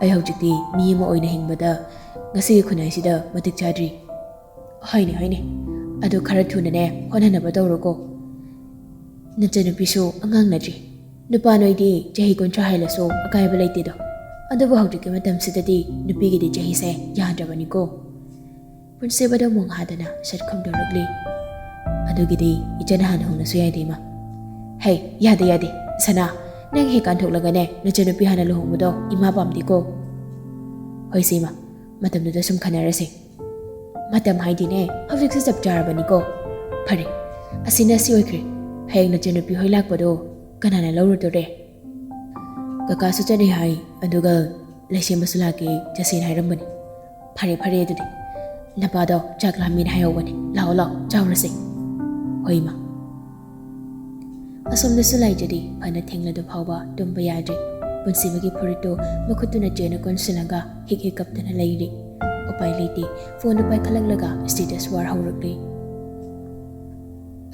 ꯑꯩ ꯍꯧꯖꯤꯛꯇꯤ ꯃꯤ ꯑꯃ ꯑꯣꯏꯅ ꯍꯤꯡꯕꯗ ꯉꯁꯤꯒꯤ ꯈꯨꯟꯅꯥꯏꯁꯤꯗ ꯃꯇꯤꯛ ꯆꯥꯗ꯭ꯔꯤ꯫" "ꯍꯣꯏꯅꯦ, ꯍꯣꯏꯅꯦ꯫ ꯑꯗꯨ ꯈꯔ ꯊꯨꯅꯅꯦ ꯍꯣꯠꯅꯅꯕ ꯇꯧꯔꯣꯀꯣ꯫ ꯅꯆꯟꯅꯨꯄꯤꯁꯨ ꯑꯉꯥꯡ ꯅꯠꯇ꯭ꯔꯤ꯫ ꯅꯨꯄꯥ ꯅꯣꯏꯗꯤ ꯆꯍꯤ ꯀꯨꯟꯊ꯭ꯔꯥ ꯍꯦꯜꯂꯁꯨ ꯑꯀꯥꯏꯕ ꯂꯩꯇꯦꯗꯣ꯫ ꯑꯗꯨꯕꯨ ꯍꯧꯖꯤꯛꯀꯤ ꯃꯇꯝꯁꯤꯗꯗꯤ ꯅꯨꯄꯤꯒꯤꯗꯤ ꯆꯍꯤꯁꯦ ꯌꯥꯗ꯭ꯔꯕꯅꯤꯀꯣ꯫" ꯄꯨꯟꯁꯤꯕꯗ ꯃꯣꯡ ꯍꯥꯗꯅ ꯁꯠ ꯈꯨꯝꯗꯣꯔꯛꯂꯤ꯫ "ꯑꯗꯨꯒꯤꯗꯤ ꯏꯆꯟ ꯍꯥꯟꯅ ꯍꯣꯡꯅꯁꯨ ꯌꯥꯏꯗ, ꯏꯃꯥ꯫" "ꯍꯦ, ꯌꯥꯗꯦ, ꯌꯥꯗꯦ꯫ ꯁꯅꯥ, ꯅꯪ ꯍꯦꯛ ꯀꯥꯟꯊꯣꯛꯂꯒꯅꯦ ꯅꯆꯟꯅꯨꯄꯤ ꯍꯥꯟꯅ ꯂꯨꯍꯣꯡꯕꯗꯣ ꯏꯃꯥ ꯄꯥꯝꯗꯦꯀꯣ꯫" "ꯍꯣꯏꯁꯦ ꯏꯃꯥ, ꯃꯇꯝꯗꯨꯗ ꯁꯨꯝ ꯈꯟꯅꯔꯁꯦ꯫" "ꯃꯇꯝ ꯍꯥꯏꯗꯤꯅꯦ, ꯍꯧꯖꯤꯛꯁꯦ ꯆꯞ ꯆꯥꯔꯕꯅꯤꯀꯣ꯫ ꯐꯔꯦ, ꯑꯁꯤꯅ ꯑꯁꯤ ꯑꯣꯏꯈ꯭ꯔꯦ꯫ ꯍꯌꯦꯡ ꯅꯆꯟꯅꯨꯄꯤ ꯍꯣꯏ ꯂꯥꯛꯄꯗꯣ ꯀꯅꯥꯅ ꯂꯧꯔꯨꯗꯣꯔꯦ?" "ꯀꯀꯥꯁꯨ ꯆꯠꯅꯤ ꯍꯥꯏ, ꯑꯗꯨꯒ ꯂꯩꯁꯦꯝꯕꯁꯨ ꯂꯥꯛꯀꯦ ꯆꯠꯁꯦꯅ ꯍꯥꯏꯔꯝꯕꯅꯤ꯫" "ꯐꯔꯦ, ꯐꯔꯦ ꯑꯗꯨꯗꯤ꯫ ꯅꯄꯥꯗꯣ ꯆꯥꯛ ꯂꯥꯝꯃꯦꯅ ꯍꯥꯏꯍꯧꯕꯅꯤ꯫ ꯂꯥꯛꯑꯣ, ꯂꯥꯛꯑꯣ, ꯆꯥꯎꯔꯁꯦ꯫" "ꯍꯣꯏ, ꯏꯃꯥ꯫" ꯑꯁꯣꯝꯗꯁꯨ ꯂꯥꯏꯖꯗꯤ ꯐꯅ ꯊꯦꯡꯂꯗꯨ ꯐꯥꯎꯕ ꯇꯨꯝꯕ ꯌꯥꯗ꯭ꯔꯤ꯫ ꯄꯨꯟꯁꯤꯕꯒꯤ ꯐꯨꯔꯤꯠꯇꯨ ꯃꯈꯨꯠꯇꯨꯅ ꯆꯦꯅ ꯀꯣꯟꯁꯤꯜꯂꯒ ꯍꯤꯛ ꯍꯤꯛ ꯀꯞꯇꯨꯅ ꯂꯩꯔꯤ꯫ ꯎꯄꯥꯏ ꯂꯩꯇꯦ꯫ ꯐꯣꯟꯗꯨ ꯄꯥꯏꯈꯠꯂꯛꯂꯒ status ꯋꯥꯔ ꯍꯧꯔꯛꯂꯤ꯫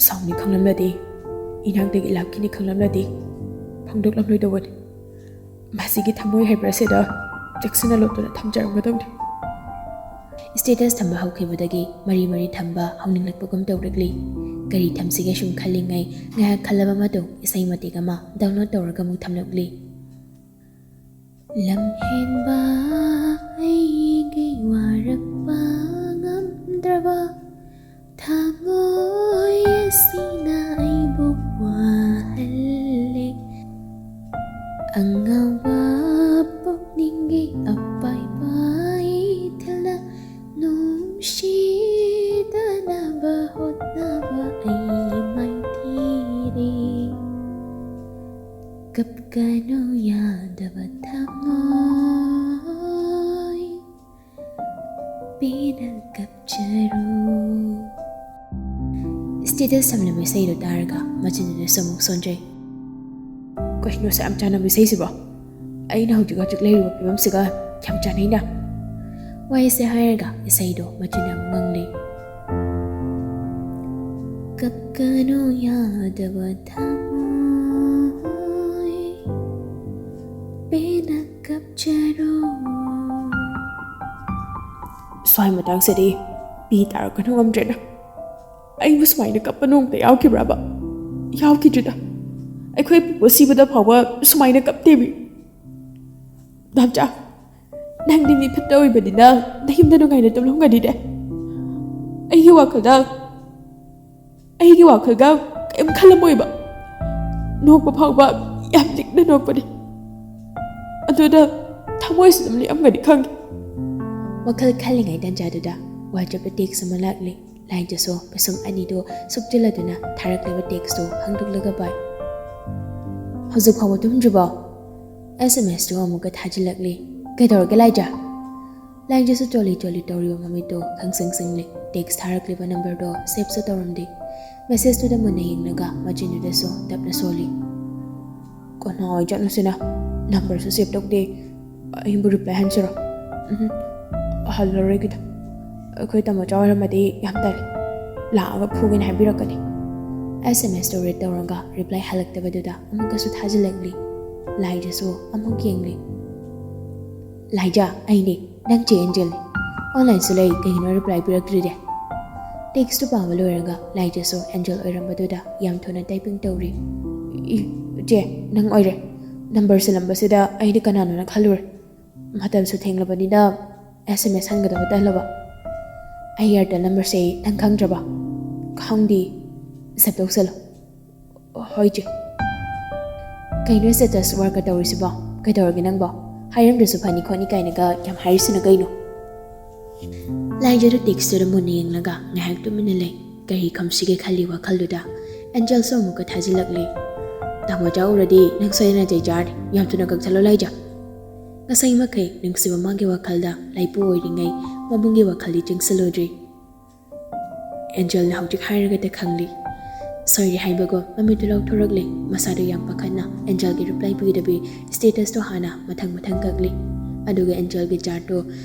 "ꯁꯥꯎꯅꯤ ꯈꯪꯂꯝꯂꯗꯤ, ꯏꯅꯥꯛꯇꯒꯤ ꯂꯥꯞꯈꯤꯅꯤ ꯈꯪꯂꯝꯂꯗꯤ, ꯐꯣꯡꯗꯣꯛꯂꯝꯂꯣꯏꯗꯧꯕꯅꯤ꯫ ꯃꯁꯤꯒꯤ ꯊꯃꯣꯏ ꯍꯥꯏꯕ꯭ꯔꯥ ꯁꯤꯗ ꯆꯦꯛꯁꯤꯟꯅ ꯂꯣꯠꯇꯨꯅ ꯊꯝꯖꯔꯝꯒꯗꯧꯅꯤ꯫" Status ꯊꯝꯕ ꯍꯧꯈꯤꯕꯗꯒꯤ ꯃꯔꯤ ꯃꯔꯤ ꯊꯝꯕ ꯍꯧꯅꯤꯡꯂꯛꯄꯒꯨꯝ ꯇꯧꯔꯛꯂꯤ꯫ ꯀꯔꯤ ꯊꯝꯁꯤꯒꯦ ꯁꯨꯝ ꯈꯜꯂꯤꯉꯩ ꯉꯥꯏꯍꯥꯛ ꯈꯜꯂꯕ ꯃꯇꯨꯡ ꯏꯁꯩ ꯃꯇꯦꯛ ꯑꯃ download ꯇꯧꯔꯒ ꯑꯃꯨꯛ ꯊꯝꯂꯛꯂꯤ꯫ ꯂꯝꯍꯦꯟꯕ ꯑꯩꯒꯤ ꯋꯥꯔꯛꯄ ꯉꯝꯗ꯭ꯔꯕ ꯊꯃꯣꯏ ꯑꯁꯤꯅ ꯑꯩꯕꯨ ꯋꯥꯍꯜꯂꯦ꯫ ꯑꯉꯥꯎꯕ ꯄꯨꯛꯅꯤꯡꯒꯤ ꯑꯄꯥꯏꯕ ꯏꯊꯤꯜꯅ ꯅꯨꯡꯁꯤꯗꯅꯕ ꯍꯣꯠꯅꯕ ꯑꯩ ꯃꯥꯏꯊꯤꯔꯦ꯫ ꯀꯞꯀꯅꯨ ꯌꯥꯗꯕ ꯊꯃꯣꯏ, ꯄꯦꯟꯅ ꯀꯞꯆꯔꯣ꯫ Status ꯊꯝꯂꯝꯕ ꯏꯁꯩꯗꯨ ꯇꯥꯔꯒ ꯃꯆꯤꯟꯗꯨꯅꯁꯨ ꯑꯃꯨꯛ ꯁꯣꯟꯖꯩ꯫ "ꯀꯩꯅꯣ ꯁꯛ ꯌꯥꯝ ꯆꯥꯟꯅꯕ ꯏꯁꯩꯁꯤꯕꯣ? ꯑꯩꯅ ꯍꯧꯖꯤꯛ ꯍꯧꯖꯤꯛ ꯂꯩꯔꯤꯕ ꯐꯤꯕꯝꯁꯤꯒ ꯌꯥꯝ ꯆꯥꯟꯅꯩꯅ꯫" ꯋꯥꯍꯩꯁꯦ ꯍꯥꯏꯔꯒ ꯏꯁꯩꯗꯣ ꯃꯆꯤꯟ ꯑꯃꯨꯛ ꯉꯪꯂꯤ꯫ ꯀꯞꯀꯅꯨ ꯌꯥꯗꯕ ꯊꯃꯣꯏ, ꯄꯦꯟꯅ ꯀꯞꯆꯔꯣ꯫ ꯁ꯭ꯋꯥꯏ ꯃꯇꯥꯡꯁꯤꯗꯤ ꯄꯤ ꯇꯥꯔꯛꯀꯅꯨ ꯉꯝꯗ꯭ꯔꯦꯗ꯫ ꯑꯩꯕꯨ ꯁꯨꯃꯥꯏꯅ ꯀꯞꯄ ꯅꯣꯡꯃꯇ ꯌꯥꯎꯈꯤꯕ꯭ꯔꯕ? ꯌꯥꯎꯈꯤꯗ꯭ꯔꯤꯗ꯫ ꯑꯩꯈꯣꯏ ꯄꯨꯄꯨ ꯁꯤꯕꯗ ꯐꯥꯎꯕ ꯁꯨꯃꯥꯏꯅ ꯀꯞꯇꯦꯃꯤ꯫ ꯅꯥꯝꯆꯥ, ꯅꯪꯗꯤ ꯃꯤ ꯐꯠꯇ ꯑꯣꯏꯕꯅꯤꯅ ꯅꯌꯨꯝꯗ ꯅꯨꯡꯉꯥꯏꯅ ꯇꯨꯝꯂꯝꯒꯅꯤꯅꯦ꯫ ꯑꯩꯒꯤ ꯋꯥꯈꯜꯗ, ꯑꯩꯒꯤ ꯋꯥꯈꯜꯒ ꯀꯔꯤꯝ ꯈꯜꯂꯝꯃꯣꯏꯕ꯫ ꯅꯣꯛꯄ ꯐꯥꯎꯕ ꯌꯥꯝ ꯂꯤꯛꯅ ꯅꯣꯛꯄꯅꯤ꯫ ꯑꯗꯨꯗ ꯊꯃꯣꯏꯁꯤ ꯑꯗꯨꯝ ꯂꯤꯛꯑꯝꯒꯅꯤ ꯈꯪꯉꯤ꯫ ꯋꯥꯈꯜ ꯈꯜꯂꯤꯉꯩ ꯇꯥꯟꯖꯥꯗꯨꯗ WhatsApp-ꯇ text ꯑꯃ ꯂꯥꯛꯂꯤ꯫ ꯂꯥꯏꯟꯗꯨꯁꯨ ꯄꯤꯁꯨꯝ ꯑꯅꯤꯗꯨ ꯁꯨꯞꯆꯤꯜꯂꯗꯨꯅ ꯊꯥꯔꯛꯂꯤꯕ text-ꯇꯨ ꯍꯥꯡꯗꯣꯛꯂꯒ ꯄꯥꯏ꯫ "ꯍꯧꯖꯤꯛ ꯐꯥꯎꯕ ꯇꯨꯝꯗ꯭ꯔꯤꯕꯣ?" S M S-ꯇꯨ ꯑꯃꯨꯛꯀ ꯊꯥꯖꯤꯜꯂꯛꯂꯤ꯫ "ꯀꯩꯗꯧꯔꯒꯦ ꯂꯥꯏꯖꯥ?" ꯂꯥꯏꯟꯗꯨꯁꯨ ꯆꯣꯜꯂꯤ ꯆꯣꯜꯂꯤ ꯇꯧꯔꯤꯕ ꯃꯃꯤꯠꯇꯨ ꯈꯪꯁꯤꯡ ꯁꯤꯡꯂꯤ꯫ Text ꯊꯥꯔꯛꯂꯤꯕ number-ꯗꯣ save-ꯁꯨ ꯇꯧꯔꯝꯗꯦ꯫ Message-ꯇꯨꯗ ꯃꯨꯟꯅ ꯌꯦꯡꯂꯒ ꯃꯆꯤꯟꯗꯨꯗꯁꯨ ꯇꯞꯅ ꯁꯣꯜꯂꯤ꯫ "ꯀꯅꯥ ꯑꯣꯏꯖꯥꯠꯅꯣ ꯁꯤꯅ? ꯅꯝꯕꯔꯁꯨ ꯁꯦꯞ ꯇꯧꯗꯦ꯫ ꯑꯩꯕꯨ ꯔꯤꯄ꯭ꯂꯥꯏ ꯍꯟꯁꯤꯔꯣ? ꯎꯝ, ꯍꯜꯂꯔꯣꯏꯒꯦꯗ꯫ ꯑꯩꯈꯣꯏ ꯇꯥꯃꯣꯆꯥ ꯑꯣꯏꯔꯝꯃꯗꯤ ꯌꯥꯝ ꯇꯜꯂꯤ꯫ ꯂꯥꯛꯑꯒ ꯐꯨꯒꯦꯅ ꯍꯥꯏꯕꯤꯔꯛꯀꯅꯤ꯫ ꯑꯦꯁ ꯑꯦꯝ ꯑꯦꯁꯇꯣ ꯔꯤꯗ ꯇꯧꯔꯒ ꯔꯤꯄ꯭ꯂꯥꯏ ꯍꯜꯂꯛꯇꯕꯗꯨꯗ ꯑꯃꯨꯛꯀꯁꯨ ꯊꯥꯖꯤꯜꯂꯛꯂꯤ꯫ ꯂꯥꯏꯖꯁꯨ ꯑꯃꯨꯛ ꯌꯦꯡꯂꯤ꯫ "ꯂꯥꯏꯖ, ꯑꯩꯅꯦ, ꯅꯪ ꯆꯦ ꯑꯦꯟꯖꯦꯜꯅꯦ꯫ ꯑꯣꯟꯂꯥꯏꯟꯁꯨ ꯂꯩ, ꯀꯩꯒꯤꯅꯣ ꯔꯤꯄ꯭ꯂꯥꯏ ꯄꯤꯔꯛꯇ꯭ꯔꯤꯗꯤ?" ꯇꯦꯛꯁꯇꯨ ꯄꯥꯕ ꯂꯣꯏꯔꯒ ꯂꯥꯏꯖꯁꯨ ꯑꯦꯟꯖꯦꯜ ꯑꯣꯏꯔꯝꯕꯗꯨꯗ ꯌꯥꯝ ꯊꯨꯅ ꯇꯥꯏꯄꯤꯡ ꯇꯧꯔꯤ꯫ "ꯏ, ꯆꯦ, ꯅꯪ ꯑꯣꯏꯔꯦ꯫ ꯅꯝꯕꯔ ꯁꯤꯜꯂꯝꯕꯁꯤꯗ ꯑꯩꯗꯤ ꯀꯅꯥꯅꯣꯅ ꯈꯜꯂꯨꯔꯦ꯫ ꯃꯇꯝꯁꯨ ꯊꯦꯡꯂꯕꯅꯤꯅ ꯑꯦꯁ ꯑꯦꯝ ꯑꯦꯁ ꯍꯟꯒꯗꯕ ꯇꯜꯂꯕ꯫ ꯑꯩ ꯑꯦꯌꯥꯔꯇꯦꯜ ꯅꯝꯕꯔꯁꯦ ꯅꯪ ꯈꯪꯗ꯭ꯔꯕ?" "ꯈꯪꯗꯦ꯫ ꯁꯦꯞ ꯇꯧꯁꯜꯂꯣ꯫" "ꯍꯣꯏ, ꯆꯦ꯫" "ꯀꯩꯅꯣ ꯁ꯭ꯇꯦꯇꯁ ꯋꯥꯔꯛꯀ ꯇꯧꯔꯤꯁꯤꯕꯣ? ꯀꯩꯗꯧꯔꯒꯦ ꯅꯪꯕꯣ? ꯍꯥꯏꯔꯝꯗ꯭ꯔꯁꯨ ꯐꯅꯤ ꯈꯣꯠꯅꯤ ꯀꯥꯏꯅꯒ ꯌꯥꯝ ꯍꯥꯏꯔꯤꯁꯤꯅ ꯀꯩꯅꯣ?" ꯂꯥꯏꯖꯗꯨ ꯇꯦꯛꯁꯇꯨꯗ ꯃꯨꯟꯅ ꯌꯦꯡꯂꯒ ꯉꯥꯏꯍꯥꯛ ꯇꯨꯃꯤꯟꯅ ꯂꯩ꯫ ꯀꯔꯤ ꯈꯨꯝꯁꯤꯒꯦ ꯈꯜꯂꯤ ꯋꯥꯈꯜꯗꯨꯗ꯫ ꯑꯦꯟꯖꯦꯜꯁꯨ ꯑꯃꯨꯛꯀ ꯊꯥꯖꯤꯜꯂꯛꯂꯤ꯫ "ꯇꯥꯃꯣꯆꯥ ꯎꯔꯗꯤ ꯅꯪ ꯁꯣꯏꯗꯅ ꯆꯩ ꯆꯥꯔꯅꯤ꯫ ꯌꯥꯝ ꯊꯨꯅ ꯀꯛꯊꯠꯂꯣ, ꯂꯥꯏꯖ꯫" ꯉꯁꯥꯏ ꯃꯈꯩ ꯅꯨꯡꯁꯤꯕ ꯃꯥꯒꯤ ꯋꯥꯈꯜꯗ ꯂꯥꯏꯄꯨ ꯑꯣꯏꯔꯤꯉꯩ ꯃꯕꯨꯡꯒꯤ ꯋꯥꯈꯜꯗꯤ ꯆꯪꯁꯤꯜꯂꯨꯗ꯭ꯔꯤ꯫ ꯑꯦꯟꯖꯦꯜꯅ ꯍꯧꯖꯤꯛ ꯍꯥꯏꯔꯒꯗ ꯈꯪꯂꯤ꯫ ꯁꯣꯏꯔꯦ ꯍꯥꯏꯕꯒꯨꯝ ꯃꯃꯤꯠꯇꯨ ꯂꯥꯎꯊꯣꯔꯛꯂꯦ꯫ ꯃꯁꯥꯗꯨ ꯌꯥꯝ ꯄꯥꯈꯠꯅ ꯑꯦꯟꯖꯦꯜꯒꯤ ꯔꯤꯄ꯭ꯂꯥꯏ ꯄꯤꯗꯕꯤ ꯁ꯭ꯇꯦꯇꯁꯇꯣ ꯍꯥꯟꯅ ꯃꯊꯪ ꯃꯊꯪ ꯀꯛꯂꯤ꯫ ꯑꯗꯨꯒ ꯑꯦꯟꯖꯦꯜꯒꯤ ꯆꯥꯠꯇꯨ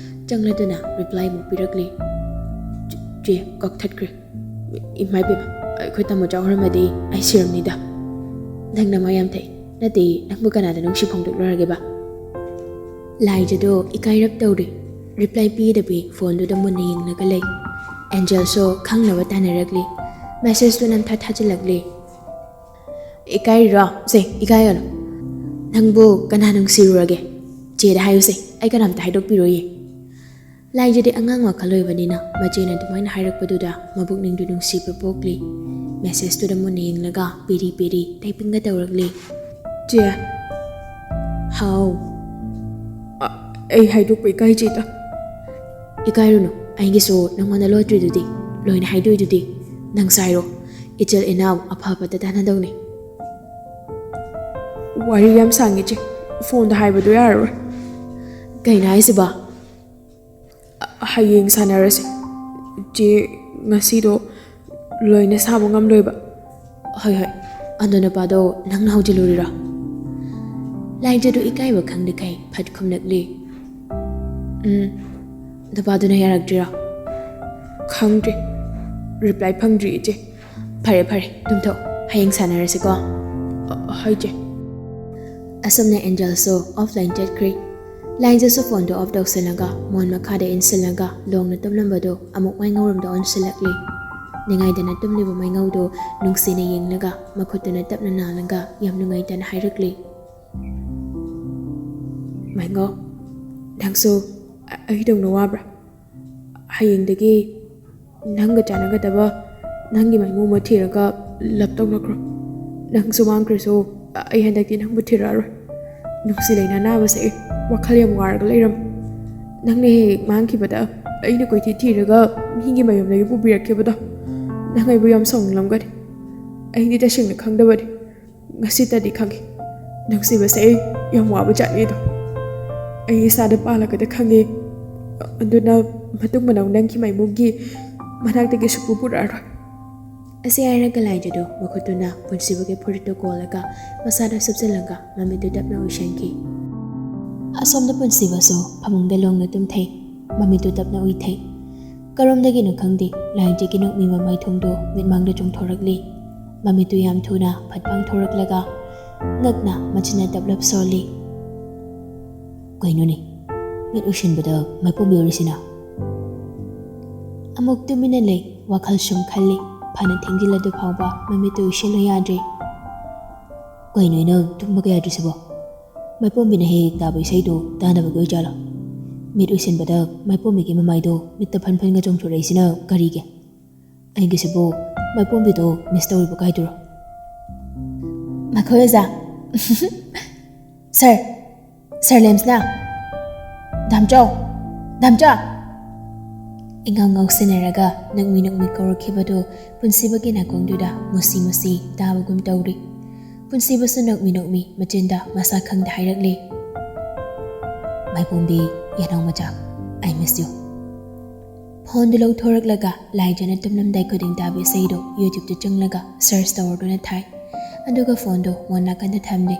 ꯆꯪꯂꯗꯨꯅ ꯔꯤꯄ꯭ꯂꯥꯏ ꯑꯃꯨꯛ ꯄꯤꯔꯛꯂꯤ꯫ "ꯆꯦ, ꯆꯦ, ꯀꯛꯊꯠꯈ꯭ꯔꯦ꯫ ꯏꯃꯥ ꯏꯕꯦꯝꯃ, ꯑꯩꯈꯣꯏ ꯇꯥꯃꯣꯆꯥ ꯎꯔꯝꯃꯗꯤ ꯑꯩ ꯁꯤꯔꯝꯅꯤꯗ꯫ ꯅꯪ ꯅꯃꯥ ꯌꯥꯝ ꯊꯛꯏ꯫ ꯅꯠꯇꯦ, ꯅꯪꯕꯨ ꯀꯅꯥꯗ ꯅꯨꯡꯁꯤ ꯐꯣꯡꯗꯣꯛꯂꯨꯔꯒꯦꯕ?" ꯂꯥꯏꯖꯗꯣ ꯏꯀꯥꯏꯔꯞ ꯇꯧꯔꯤ꯫ ꯔꯤꯄ꯭ꯂꯥꯏ ꯄꯤꯗꯕꯤ ꯐꯣꯟꯗꯨꯗ ꯃꯨꯟꯅ ꯌꯦꯡꯂꯒ ꯂꯩ꯫ ꯑꯦꯟꯖꯦꯜꯁꯨ ꯈꯪꯅꯕ ꯇꯥꯟꯅꯔꯛꯂꯤ꯫ ꯃꯦꯁꯦꯖꯇꯨ ꯅꯝꯊꯥ ꯊꯥꯖꯤꯜꯂꯛꯂꯤ꯫ "ꯏꯀꯥꯏꯔꯤꯔꯣ? ꯁꯦ, ꯏꯀꯥꯏꯒꯅꯨ꯫ ꯅꯪꯕꯨ ꯀꯅꯥ ꯅꯨꯡꯁꯤꯔꯨꯔꯒꯦ? ꯆꯦꯗ ꯍꯥꯏꯌꯨꯁꯦ, ꯑꯩ ꯀꯅꯥꯝꯇ ꯍꯥꯏꯗꯣꯛꯄꯤꯔꯣꯏꯌꯦ꯫" ꯂꯥꯏꯖꯗꯤ ꯑꯉꯥꯡ ꯋꯥꯈꯜ ꯑꯣꯏꯕꯅꯤꯅ ꯃꯆꯦꯅ ꯑꯗꯨꯃꯥꯏꯅ ꯍꯥꯏꯔꯛꯄꯗꯨꯗ ꯃꯕꯨꯛꯅꯤꯡꯗꯨ ꯅꯨꯡꯁꯤꯕ ꯄꯣꯛꯂꯤ꯫ ꯃꯦꯁꯦꯖꯇꯨꯗ ꯃꯨꯟꯅ ꯌꯦꯡꯂꯒ ꯄꯦꯔꯤ ꯄꯦꯔꯤ ꯇꯥꯏꯄꯤꯡꯒ ꯇꯧꯔꯛꯂꯤ꯫ "ꯆꯦ꯫" "ꯍꯥꯎ꯫" "ꯑ-, ꯑꯩ ꯍꯥꯏꯗꯣꯛꯄ ꯏꯀꯥꯏꯖꯩꯗ꯫" "ꯏꯀꯥꯏꯔꯨꯅꯨ, ꯑꯩꯒꯤꯁꯨ ꯅꯉꯣꯟꯗ ꯂꯣꯠꯇ꯭ꯔꯤꯗꯨꯗꯤ, ꯂꯣꯏꯅ ꯍꯥꯏꯗꯣꯛꯏꯗꯨꯗꯤ꯫ ꯅꯪ ꯁꯥꯏꯔꯣ, ꯏꯆꯤꯜ ꯏꯅꯥꯎ ꯑꯐꯕꯗ ꯇꯥꯟꯅꯗꯧꯅꯤ꯫" "ꯋꯥꯔꯤ ꯌꯥꯝ ꯁꯥꯡꯉꯦ ꯆꯦ, ꯐꯣꯟꯗ ꯍꯥꯏꯕꯗꯣ ꯌꯥꯔꯔꯣꯏ꯫" "ꯀꯩꯅꯣ ꯍꯥꯏꯁꯤꯕꯣ?" "ꯑ-, ꯍꯌꯦꯡ ꯁꯥꯟꯅꯔꯁꯦ ꯆꯦ, ꯉꯁꯤꯗꯣ ꯂꯣꯏꯅ ꯁꯥꯕ ꯉꯝꯂꯣꯏꯕ꯫" "ꯍꯣꯏ, ꯍꯣꯏ꯫ ꯑꯗꯣ ꯅꯨꯄꯥꯗꯣ ꯅꯪꯅ ꯍꯧꯖꯤꯜꯂꯨꯔꯤꯔꯣ?" ꯂꯥꯏꯖꯗꯨ ꯏꯀꯥꯏꯕ ꯈꯪꯗꯈꯩ ꯐꯠ ꯈꯨꯝꯂꯛꯂꯤ꯫ "ꯎꯝ, ꯅꯨꯄꯥꯗꯨꯅ ꯌꯥꯔꯛꯇ꯭ꯔꯤꯔꯣ?" "ꯈꯪꯗ꯭ꯔꯤ, ꯔꯤꯄ꯭ꯂꯥꯏ ꯐꯪꯗ꯭ꯔꯤ, ꯏꯆꯦ꯫ ꯐꯔꯦ, ꯐꯔꯦ, ꯇꯨꯝꯊꯣꯛ, ꯍꯌꯦꯡ ꯁꯥꯟꯅꯔꯁꯤꯀꯣ꯫" "ꯑ, ꯍꯣꯏ, ꯏꯆꯦ꯫" ꯑꯁꯨꯝꯅ ꯑꯦꯟꯖꯦꯜꯁꯨ ꯑꯣꯐꯂꯥꯏꯟ ꯆꯠꯈ꯭ꯔꯦ꯫ ꯂꯥꯏꯖꯁꯨ ꯐꯣꯟꯗꯨ ꯑꯣꯐ ꯇꯧꯁꯤꯜꯂꯒ ꯃꯣꯟ ꯃꯈꯥꯗ ꯏꯟꯁꯤꯜꯂꯒ ꯂꯣꯡꯅ ꯇꯨꯝꯂꯝꯕꯗꯨ ꯑꯃꯨꯛ ꯃꯩꯉꯧꯔꯣꯝꯗ ꯑꯣꯟꯁꯤꯜꯂꯛꯂꯤ꯫ ꯅꯤꯡꯉꯥꯏꯗꯅ ꯇꯨꯝꯂꯤꯕ ꯃꯩꯉꯧꯗꯨ ꯅꯨꯡꯁꯤꯅ ꯌꯦꯡꯂꯒ ꯃꯈꯨꯠꯇꯨꯅ ꯇꯞꯅ ꯅꯥꯜꯂꯒ ꯌꯥꯝ ꯅꯨꯡꯉꯥꯏꯇꯅ ꯍꯥꯏꯔꯛꯂꯤ꯫ "ꯃꯥꯏꯉꯣ, ꯅꯪꯁꯨ ꯑ-, ꯑꯩꯗꯧꯅ ꯋꯥꯕ꯭ꯔꯥ? ꯍꯌꯦꯡꯗꯒꯤ ꯅꯪꯒ ꯆꯥꯟꯅꯒꯗꯕ ꯅꯪꯒꯤ ꯃꯥꯏꯃꯨ ꯑꯃ ꯊꯤꯔꯒ ꯂꯞ ꯇꯧꯅꯈ꯭ꯔꯣ꯫ ꯅꯪꯁꯨ ꯃꯥꯡꯈ꯭ꯔꯁꯨ ꯑ-, ꯑꯩ ꯍꯟꯗꯛꯇꯤ ꯅꯪꯕꯨ ꯊꯤꯔꯛꯑꯔꯣꯏ꯫ ꯅꯨꯡꯁꯤ ꯂꯩꯅꯥ ꯅꯥꯕꯁꯦ ꯑꯩ ꯋꯥꯈꯜ ꯌꯥꯝ ꯋꯥꯔꯒ ꯂꯩꯔꯝꯃꯤ꯫ ꯅꯪꯅ ꯍꯦꯛ ꯍꯦꯛ ꯃꯥꯡꯈꯤꯕꯗ ꯑꯩꯅ ꯀꯣꯏꯊꯤ ꯊꯤꯔꯒ ꯃꯤꯒꯤ ꯃꯌꯨꯝꯗꯒꯤ ꯄꯨꯕꯤꯔꯛꯈꯤꯕꯗꯣ, ꯅꯪ ꯑꯩꯕꯨ ꯌꯥꯝ ꯁꯥꯎꯅꯤꯡꯂꯝꯒꯅꯤ꯫ ꯑꯩꯗꯤ ꯇꯁꯦꯡꯅ ꯈꯪꯗꯕꯅꯤ꯫ ꯉꯁꯤꯇꯗꯤ ꯈꯪꯉꯤ꯫ ꯅꯨꯡꯁꯤꯕꯁꯦ ꯑꯩ ꯌꯥꯝ ꯋꯥꯕ ꯖꯥꯠꯅꯤꯗꯣ꯫ ꯑꯩ ꯏꯁꯥꯗ ꯄꯥꯜꯂꯒꯗ ꯈꯪꯉꯤ꯫ ꯑꯗꯨꯅ ꯃꯇꯨꯡ ꯃꯅꯥꯎ ꯅꯪꯒꯤ ꯃꯥꯏꯃꯨꯒꯤ ꯃꯅꯥꯛꯇꯒꯤ ꯁꯨꯛꯄꯨ ꯄꯨꯔꯛꯑꯔꯣꯏ꯫" ꯑꯁꯤ ꯍꯥꯏꯔꯒ ꯂꯥꯏꯖꯗꯨ ꯃꯈꯨꯠꯇꯨꯅ ꯄꯨꯟꯁꯤꯕꯒꯤ ꯐꯨꯔꯤꯠꯇꯨ ꯀꯣꯜꯂꯒ ꯃꯁꯥꯗ ꯁꯨꯞꯆꯜꯂꯒ ꯃꯃꯤꯠꯇꯨ ꯇꯞꯅ ꯎꯏꯁꯟꯈꯤ꯫ ꯑꯁꯣꯝꯗ ꯄꯨꯟꯁꯤꯕꯁꯨ ꯐꯃꯨꯡꯗ ꯂꯣꯡꯅ ꯇꯨꯝꯊꯩ꯫ ꯃꯃꯤꯠꯇꯨ ꯇꯞꯅ ꯎꯏꯊꯩ꯫ ꯀꯔꯣꯝꯗꯒꯤꯅꯣ ꯈꯪꯗꯦ, ꯂꯥꯏꯖꯒꯤ ꯅꯣꯛꯃꯤ ꯃꯃꯥꯏꯊꯣꯡꯗꯨ ꯃꯤꯠꯃꯥꯡꯗ ꯆꯣꯡꯊꯣꯔꯛꯂꯤ꯫ ꯃꯃꯤꯠꯇꯨ ꯌꯥꯝ ꯊꯨꯅ ꯐꯠ ꯄꯥꯡꯊꯣꯔꯛꯂꯒ ꯉꯛꯅ ꯃꯆꯤꯟꯅ ꯇꯞꯂꯞ ꯁꯣꯜꯂꯤ꯫ "ꯀꯩꯅꯣꯅꯦ, ꯃꯤꯠ ꯎꯏꯁꯤꯟꯕꯗ ꯃꯥꯏꯄꯣꯝꯕꯤ ꯑꯣꯏꯔꯤꯁꯤꯅ?" ꯑꯃꯨꯛ ꯇꯨꯃꯤꯟꯅ ꯂꯩ, ꯋꯥꯈꯜ ꯁꯨꯝ ꯈꯜꯂꯤ꯫ ꯐꯅ ꯊꯦꯡꯖꯤꯜꯂꯗꯨ ꯐꯥꯎꯕ ꯃꯃꯤꯠꯇꯨ ꯎꯏꯁꯤꯜꯂꯨ ꯌꯥꯗ꯭ꯔꯤ꯫ "ꯀꯩꯅꯣ ꯑꯩꯅ ꯇꯨꯝꯕꯒ ꯌꯥꯗ꯭ꯔꯤꯁꯤꯕꯣ? ꯃꯥꯏꯄꯣꯝꯕꯤꯅ ꯍꯦꯛ ꯍꯦꯛ ꯇꯥꯕ ꯏꯁꯩꯗꯨ ꯇꯥꯅꯕꯒꯤ ꯑꯣꯏꯖꯥꯠꯂꯣ?" ꯃꯤꯠ ꯎꯏꯁꯤꯟꯕꯗ ꯃꯥꯏꯄꯣꯝꯕꯤꯒꯤ ꯃꯃꯥꯏꯗꯣ ꯃꯤꯠꯇ ꯐꯟ ꯐꯟꯒ ꯆꯣꯡꯊꯣꯔꯛꯏꯁꯤꯅ ꯀꯔꯤꯒꯤ? ꯑꯩꯒꯤꯁꯤꯕꯨ ꯃꯥꯏꯄꯣꯝꯕꯤꯗꯣ ꯃꯤꯁ ꯇꯧꯔꯤꯕ ꯀꯥꯏꯗꯨꯔꯣ? "ꯃꯈꯣꯏ ꯑꯣꯖꯥ꯫" "ꯁꯥꯔ, ꯁꯥꯔ ꯂꯦꯝꯁꯅꯥ, ꯗꯥꯝꯆꯧ, ꯗꯥꯝꯆꯥ!" ꯏꯉꯥꯎ ꯉꯥꯎꯁꯤꯟꯅꯔꯒ ꯅꯣꯛꯃꯤ ꯅꯣꯛꯃꯤ ꯀꯧꯔꯛꯈꯤꯕꯗꯨ ꯄꯨꯟꯁꯤꯕꯒꯤ ꯅꯥꯀꯣꯡꯗꯨꯗ ꯃꯨꯁꯤ ꯃꯨꯁꯤ ꯇꯥꯕꯒꯨꯝ ꯇꯧꯔꯤ꯫ ꯄꯨꯟꯁꯤꯕꯁꯨ ꯅꯣꯛꯃꯤ ꯅꯣꯛꯃꯤ ꯃꯆꯤꯟꯗ ꯃꯁꯥ ꯈꯪꯗ ꯍꯥꯏꯔꯛꯂꯤ, "ꯃꯥꯏꯄꯣꯝꯕꯤ, ꯌꯦꯅꯥꯎ ꯃꯆꯥ, I miss you." ꯐꯣꯟꯗꯨ ꯂꯧꯊꯣꯔꯛꯂꯒ ꯂꯥꯏꯖꯅ ꯇꯨꯝꯂꯝꯗꯥꯏ ꯈꯨꯗꯤꯡ ꯇꯥꯕ ꯏꯁꯩꯗꯨ YouTube-ꯇ ꯆꯪꯂꯒ search ꯇꯧꯔꯗꯨꯅ ꯊꯥꯏ꯫ ꯑꯗꯨꯒ ꯐꯣꯟꯗꯨ ꯃꯣꯟ ꯅꯥꯀꯟꯗ ꯊꯝꯂꯦ꯫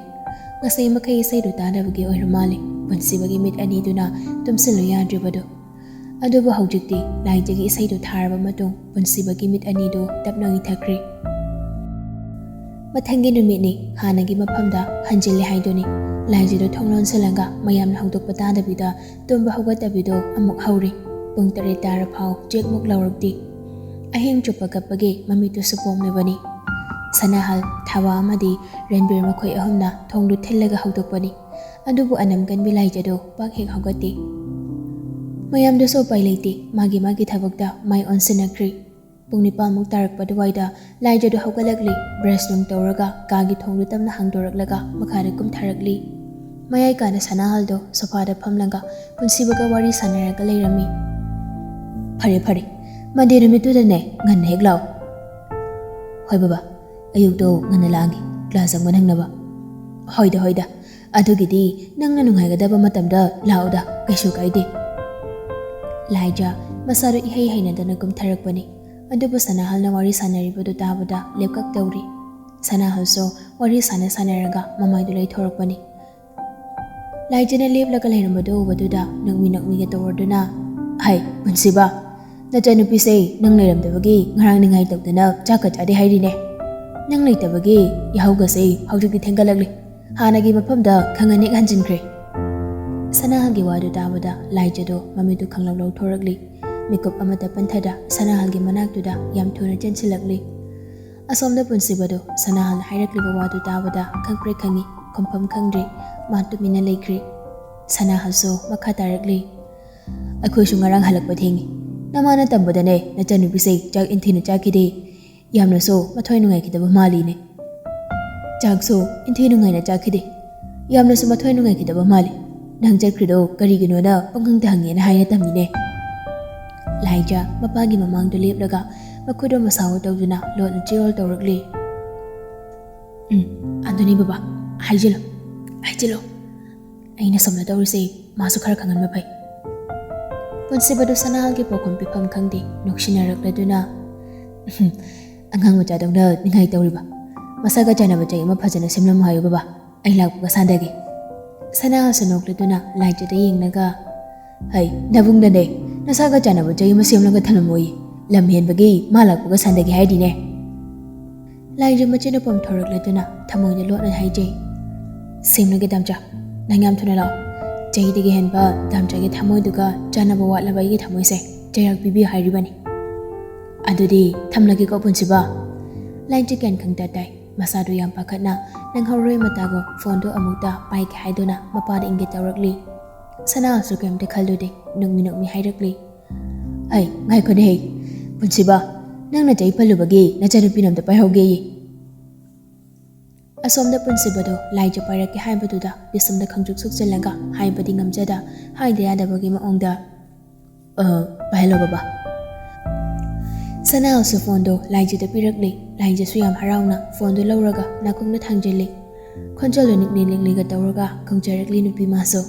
ꯉꯁꯤ ꯃꯈꯩ ꯏꯁꯩꯗꯨ ꯇꯥꯗꯕꯒꯤ ꯑꯣꯏꯔ ꯃꯥꯜꯂꯦ ꯄꯨꯟꯁꯤꯕꯒꯤ ꯃꯤꯠ ꯑꯅꯤꯗꯨꯅ ꯇꯨꯝꯁꯤꯜꯂꯨ ꯌꯥꯗ꯭ꯔꯤꯕꯗꯨ꯫ ꯑꯗꯨꯕꯨ ꯍꯧꯖꯤꯛꯇꯤ ꯂꯥꯏꯖꯒꯤ ꯏꯁꯩꯗꯨ ꯊꯥꯔꯕ ꯃꯇꯨꯡ ꯄꯨꯟꯁꯤꯕꯒꯤ ꯃꯤꯠ ꯑꯅꯤꯗꯨ ꯇꯞꯅ ꯎꯏꯊꯈ꯭ꯔꯦ꯫ ꯃꯊꯪꯒꯤ ꯅꯨꯃꯤꯠꯅꯤ, ꯍꯥꯟꯅꯒꯤ ꯃꯐꯝꯗ ꯍꯟꯖꯤꯜꯂꯦ ꯍꯥꯏꯗꯨꯅꯤ꯫ ꯂꯥꯏꯖꯗꯨ ꯊꯣꯡ ꯂꯣꯟꯁꯤꯜꯂꯒ ꯃꯌꯥꯝꯅ ꯍꯧꯗꯣꯛꯄ ꯇꯥꯗꯕꯤꯗ ꯇꯨꯝꯕ ꯍꯧꯒꯠꯇꯕꯤꯗꯣ ꯑꯃꯨꯛ ꯍꯧꯔꯤ꯫ ꯄꯨꯡ ꯇꯔꯦꯠ ꯇꯥꯔ ꯐꯥꯎ ꯆꯦꯛꯃꯨꯛ ꯂꯥꯎꯔꯛꯇꯦ꯫ ꯑꯍꯤꯡ ꯆꯨꯞꯄ ꯀꯞꯄꯒꯤ ꯃꯃꯤꯠꯇꯨꯁꯨ ꯄꯣꯝꯂꯤꯕꯅꯤ꯫ ꯁꯅꯥꯍꯜ, ꯊꯥꯕꯥ ꯑꯃꯗꯤ ꯔꯟꯕꯤꯔ ꯃꯈꯣꯏ ꯑꯍꯨꯝꯅ ꯊꯣꯡꯗꯨ ꯊꯤꯜꯂꯒ ꯍꯧꯗꯣꯛꯄꯅꯤ꯫ ꯑꯗꯨꯕꯨ ꯑꯅꯝ ꯀꯟꯕꯤ ꯂꯥꯏꯖꯗꯣ ꯄꯥꯛ ꯍꯦꯛ ꯍꯧꯒꯠꯇꯦ꯫ ꯃꯌꯥꯝꯗꯨꯁꯨ ꯎꯄꯥꯏ ꯂꯩꯇꯦ, ꯃꯥꯒꯤ ꯃꯥꯒꯤ ꯊꯕꯛꯇ ꯃꯥꯏ ꯑꯣꯟꯁꯤꯟꯅꯈ꯭ꯔꯦ꯫ ꯄꯨꯡ ꯅꯤꯄꯥꯟꯃꯨꯛ ꯇꯥꯔꯛꯄ ꯑꯗꯨꯋꯥꯏꯗ ꯂꯥꯏꯖꯗꯨ ꯍꯧꯒꯠꯂꯛꯂꯤ꯫ ꯕ꯭ꯔꯁ ꯅꯨꯡ ꯇꯧꯔꯒ ꯀꯥꯒꯤ ꯊꯣꯡꯗꯨ ꯇꯞꯅ ꯍꯥꯡꯗꯣꯔꯛꯂꯒ ꯃꯈꯥꯗ ꯀꯨꯝꯊꯔꯛꯂꯤ꯫ ꯃꯌꯥꯏ ꯀꯥꯗ ꯁꯅꯥꯍꯜꯗꯣ ꯁꯣꯐꯥꯗ ꯐꯝꯂꯒ ꯄꯨꯟꯁꯤꯕꯒ ꯋꯥꯔꯤ ꯁꯥꯟꯅꯔꯒ ꯂꯩꯔꯝꯃꯤ꯫ "ꯐꯔꯦ, ꯐꯔꯦ, ꯃꯟꯗꯦ ꯅꯨꯃꯤꯠꯇꯨꯗꯅꯦ ꯉꯟꯅ ꯍꯦꯛ ꯂꯥꯛꯑꯣ꯫" "ꯍꯣꯏ ꯕꯕꯥ, ꯑꯌꯨꯛꯇꯣ ꯉꯟꯅ ꯂꯥꯛꯑꯒꯦ, ꯀ꯭ꯂꯥꯁ ꯆꯪꯕ ꯅꯪꯅꯕ꯫" "ꯍꯣꯏꯗ, ꯍꯣꯏꯗ, ꯑꯗꯨꯒꯤꯗꯤ ꯅꯪꯅ ꯅꯨꯡꯉꯥꯏꯒꯗꯕ ꯃꯇꯝꯗ ꯂꯥꯛꯑꯣꯗ, ꯀꯩꯁꯨ ꯀꯥꯏꯗꯦ꯫" ꯂꯥꯏꯖ ꯃꯁꯥꯗꯨ ꯏꯍꯩ ꯍꯩꯅꯗꯅ ꯀꯨꯝꯊꯔꯛꯄꯅꯤ꯫ ꯑꯗꯨꯕꯨ ꯁꯅꯥꯍꯜꯅ ꯋꯥꯔꯤ ꯁꯥꯟꯅꯔꯤꯕꯗꯨ ꯇꯥꯕꯗ ꯂꯦꯞꯀꯛ ꯇꯧꯔꯤ꯫ ꯁꯅꯥꯍꯜꯁꯨ ꯋꯥꯔꯤ ꯁꯥꯟꯅ ꯁꯥꯟꯅꯔꯒ ꯃꯃꯥꯏꯗꯨ ꯂꯩꯊꯣꯔꯛꯄꯅꯤ꯫ ꯂꯥꯏꯖꯅ ꯂꯦꯞꯂꯒ ꯂꯩꯔꯝꯕꯗꯨ ꯎꯕꯗꯨꯗ ꯅꯣꯛꯃꯤ ꯅꯣꯛꯃꯤꯒ ꯇꯧꯔꯗꯨꯅ, "ꯍꯥꯏ, ꯄꯨꯟꯁꯤꯕ, ꯅꯆꯟꯅꯨꯄꯤꯁꯦ ꯅꯪ ꯂꯩꯔꯝꯗꯕꯒꯤ ꯉꯔꯥꯡ ꯅꯤꯡꯉꯥꯏ ꯇꯧꯗꯅ ꯆꯥꯛꯀ ꯆꯥꯗꯦ ꯍꯥꯏꯔꯤꯅꯦ꯫ ꯅꯪ ꯂꯩꯇꯕꯒꯤ ꯌꯥꯍꯧꯒꯁꯦ ꯍꯧꯖꯤꯛꯇꯤ ꯊꯦꯡꯒꯠꯂꯛꯂꯤ꯫ ꯍꯥꯟꯅꯒꯤ ꯃꯐꯝꯗ ꯈꯪꯍꯟ ꯍꯦꯛ ꯍꯟꯖꯤꯟꯈ꯭ꯔꯦ꯫" ꯁꯅꯥꯍꯜꯒꯤ ꯋꯥꯗꯨ ꯇꯥꯕꯗ ꯂꯥꯏꯖꯗꯣ ꯃꯃꯤꯠꯇꯨ ꯈꯪꯂꯧ ꯂꯧꯊꯣꯔꯛꯂꯤ꯫ ꯃꯤꯀꯨꯞ ꯑꯃꯇ ꯄꯟꯊꯗ ꯁꯅꯥꯍꯜꯒꯤ ꯃꯅꯥꯛꯇꯨꯗ ꯌꯥꯝ ꯊꯨꯅ ꯆꯦꯟꯁꯤꯜꯂꯛꯂꯤ꯫ ꯑꯁꯣꯝꯗ ꯄꯨꯟꯁꯤꯕꯗꯣ ꯁꯅꯥꯍꯜ ꯍꯥꯏꯔꯛꯂꯤꯕ ꯋꯥꯗꯨ ꯇꯥꯕꯗ ꯈꯪꯄ꯭ꯔꯦꯛ ꯈꯪꯉꯤ, ꯈꯨꯝꯐꯝ ꯈꯪꯗ꯭ꯔꯤ꯫ ꯃꯥ ꯇꯨꯃꯤꯟꯅ ꯂꯩꯈ꯭ꯔꯤ꯫ ꯁꯅꯥꯍꯜꯁꯨ ꯃꯈꯥ ꯇꯥꯔꯛꯂꯤ꯫ "ꯑꯩꯈꯣꯏꯁꯨ ꯉꯔꯥꯡ ꯍꯜꯂꯛꯄ ꯊꯦꯡꯉꯤ꯫ ꯅꯃꯥꯅ ꯇꯝꯕꯗꯅꯦ ꯅꯆꯟꯅꯨꯄꯤꯁꯦ ꯆꯥꯛ ꯏꯟꯊꯤꯅ ꯆꯥꯈꯤꯗꯦ꯫ ꯌꯥꯝꯅꯁꯨ ꯃꯊ꯭ꯋꯥꯏ ꯅꯨꯡꯉꯥꯏꯈꯤꯗꯕ ꯃꯥꯜꯂꯤꯅꯦ꯫" "ꯆꯥꯛꯁꯨ ꯏꯟꯊꯤ ꯅꯨꯡꯉꯥꯏꯅ ꯆꯥꯈꯤꯗꯦ꯫ ꯌꯥꯝꯅꯁꯨ ꯃꯊ꯭ꯋꯥꯏ ꯅꯨꯡꯉꯥꯏꯈꯤꯗꯕ ꯃꯥꯜꯂꯤ꯫ ꯅꯪ ꯆꯠꯈ꯭ꯔꯤꯗꯣ ꯀꯔꯤꯒꯤꯅꯣꯅ ꯄꯪꯍꯪꯗ ꯍꯪꯉꯦꯅ ꯍꯥꯏꯅ ꯇꯝꯃꯤꯅꯦ꯫" ꯂꯥꯏꯖ ꯃꯄꯥꯒꯤ ꯃꯃꯥꯡꯗ ꯂꯦꯞꯂꯒ ꯃꯈꯨꯠ ꯑꯃ ꯁꯥꯎ ꯇꯧꯗꯨꯅ ꯂꯣꯟꯅ ꯆꯤꯔꯣꯜ ꯇꯧꯔꯛꯂꯤ꯫ "ꯎꯝ, ꯑꯗꯨꯅꯤ ꯕꯕꯥ, ꯍꯥꯏꯖꯤꯜꯂꯨ, ꯍꯥꯏꯖꯤꯜꯂꯨ꯫ ꯑꯩꯅ ꯁꯣꯝꯗ ꯇꯧꯔꯤꯁꯦ ꯃꯥꯁꯨ ꯈꯔ ꯈꯪꯍꯟꯕ ꯐꯩ꯫" ꯄꯨꯟꯁꯤꯕꯗꯨ ꯁꯅꯥꯍꯜꯒꯤ ꯄꯥꯎꯈꯨꯝ ꯄꯤꯐꯝ ꯈꯪꯗꯦ, ꯅꯣꯛꯁꯤꯟꯅꯔꯛꯂꯗꯨꯅ, "ꯑꯉꯥꯡ ꯃꯆꯥꯗꯧꯅ ꯅꯤꯡꯉꯥꯏ ꯇꯧꯔꯤꯕ꯫ ꯃꯁꯥꯒ ꯆꯥꯟꯅꯕ ꯆꯩ ꯑꯃ ꯐꯖꯅ ꯁꯦꯝꯂꯝꯃꯨ ꯍꯥꯏꯌꯨ ꯕꯕꯥ꯫ ꯑꯩ ꯂꯥꯛꯄꯒ ꯁꯥꯟꯗꯒꯦ꯫ ꯁꯅꯥꯁꯨ ꯅꯣꯛꯂꯗꯨꯅ ꯂꯥꯏꯖꯗ ꯌꯦꯡꯂꯒ, "ꯍꯩ, ꯅꯕꯨꯡꯗꯅꯦ, ꯅꯁꯥꯒ ꯆꯥꯟꯅꯕ ꯆꯩ ꯑꯃ ꯁꯦꯝꯂꯒ ꯊꯝꯂꯝꯃꯣꯌꯦ꯫ ꯂꯝ ꯍꯦꯟꯕꯒꯤ ꯃꯥ ꯂꯥꯛꯄꯒ ꯁꯥꯟꯗꯒꯦ ꯍꯥꯏꯔꯤꯅꯦ꯫" ꯂꯥꯏꯖ ꯃꯆꯤꯟ ꯄꯣꯝꯊꯣꯔꯛꯂꯗꯨꯅ ꯊꯃꯣꯏꯗ ꯂꯣꯠꯅ ꯍꯥꯏꯖꯩ, "ꯁꯦꯝꯂꯒꯦ ꯗꯥꯝꯆꯥ, ꯅꯪ ꯌꯥꯝ ꯊꯨꯅ ꯂꯥꯛꯑꯣ꯫ ꯆꯩꯗꯒꯤ ꯍꯦꯟꯕ ꯗꯥꯝꯆꯥꯒꯤ ꯊꯃꯣꯏꯗꯨꯒ ꯆꯥꯟꯅꯕ ꯋꯥꯠꯂꯕ ꯑꯩꯒꯤ ꯊꯃꯣꯏꯁꯦ ꯆꯩꯔꯥꯛ ꯄꯤꯕꯤꯌꯨ ꯍꯥꯏꯔꯤꯕꯅꯤ꯫ ꯑꯗꯨꯗꯤ ꯊꯝꯂꯒꯦꯀꯣ ꯄꯨꯟꯁꯤꯕ꯫" ꯂꯥꯏꯖ ꯀꯦꯟ ꯈꯪꯇ ꯇꯥꯏ꯫ ꯃꯁꯥꯗꯨ ꯌꯥꯝ ꯄꯥꯈꯠꯅ ꯅꯪꯍꯧꯔꯣꯏ ꯃꯇꯥꯒꯨꯝ ꯐꯣꯟꯗꯨ ꯑꯃꯨꯛꯇ ꯄꯥꯏꯒꯦ ꯍꯥꯏꯗꯨꯅ ꯃꯄꯥꯗ ꯏꯪꯒꯤꯠ ꯇꯧꯔꯛꯂꯤ꯫ ꯁꯅꯥꯁꯨ ꯀꯩꯝꯇ ꯈꯜꯂꯨꯗꯦ, ꯅꯣꯛꯃꯤ ꯅꯣꯛꯃꯤ ꯍꯥꯏꯔꯛꯂꯤ, "ꯍꯩ, ꯉꯥꯏꯈꯣꯅꯦ ꯍꯩ, ꯄꯨꯟꯁꯤꯕ, ꯅꯪꯅ ꯆꯩ ꯄꯜꯂꯨꯕꯒꯤ ꯅꯆꯟꯅꯨꯄꯤꯅ ꯑꯝꯇ ꯄꯥꯏꯍꯧꯒꯦꯌꯦ꯫" ꯑꯁꯣꯝꯗ ꯄꯨꯟꯁꯤꯕꯗꯨ ꯂꯥꯏꯖ ꯄꯥꯏꯔꯛꯀꯦ ꯍꯥꯏꯕꯗꯨꯗ ꯄꯤꯁꯨꯝꯗ ꯈꯪꯆꯨꯛ ꯁꯨꯛꯆꯜꯂꯒ ꯍꯥꯏꯕꯗꯤ ꯉꯝꯖꯗ ꯍꯥꯏꯗ ꯌꯥꯗꯕꯒꯤ ꯃꯑꯣꯡꯗ, "ꯑ, ꯄꯥꯏꯍꯜꯂꯣ ꯕꯕꯥ꯫" ꯁꯅꯥꯁꯨ ꯐꯣꯟꯗꯣ ꯂꯥꯏꯖꯗ ꯄꯤꯔꯛꯂꯦ꯫ ꯂꯥꯏꯖꯁꯨ ꯌꯥꯝ ꯍꯔꯥꯎꯅ ꯐꯣꯟꯗꯣ ꯂꯧꯔꯒ ꯅꯥꯀꯣꯡꯗ ꯊꯥꯡꯖꯤꯜꯂꯤ꯫ ꯈꯣꯟꯖꯦꯜꯗꯣ ꯅꯤꯛꯂꯤ ꯅꯤꯛꯂꯤꯒ ꯇꯧꯔꯒ ꯈꯨꯝꯖꯔꯛꯂꯤ ꯅꯨꯄꯤ ꯃꯥꯁꯨ꯫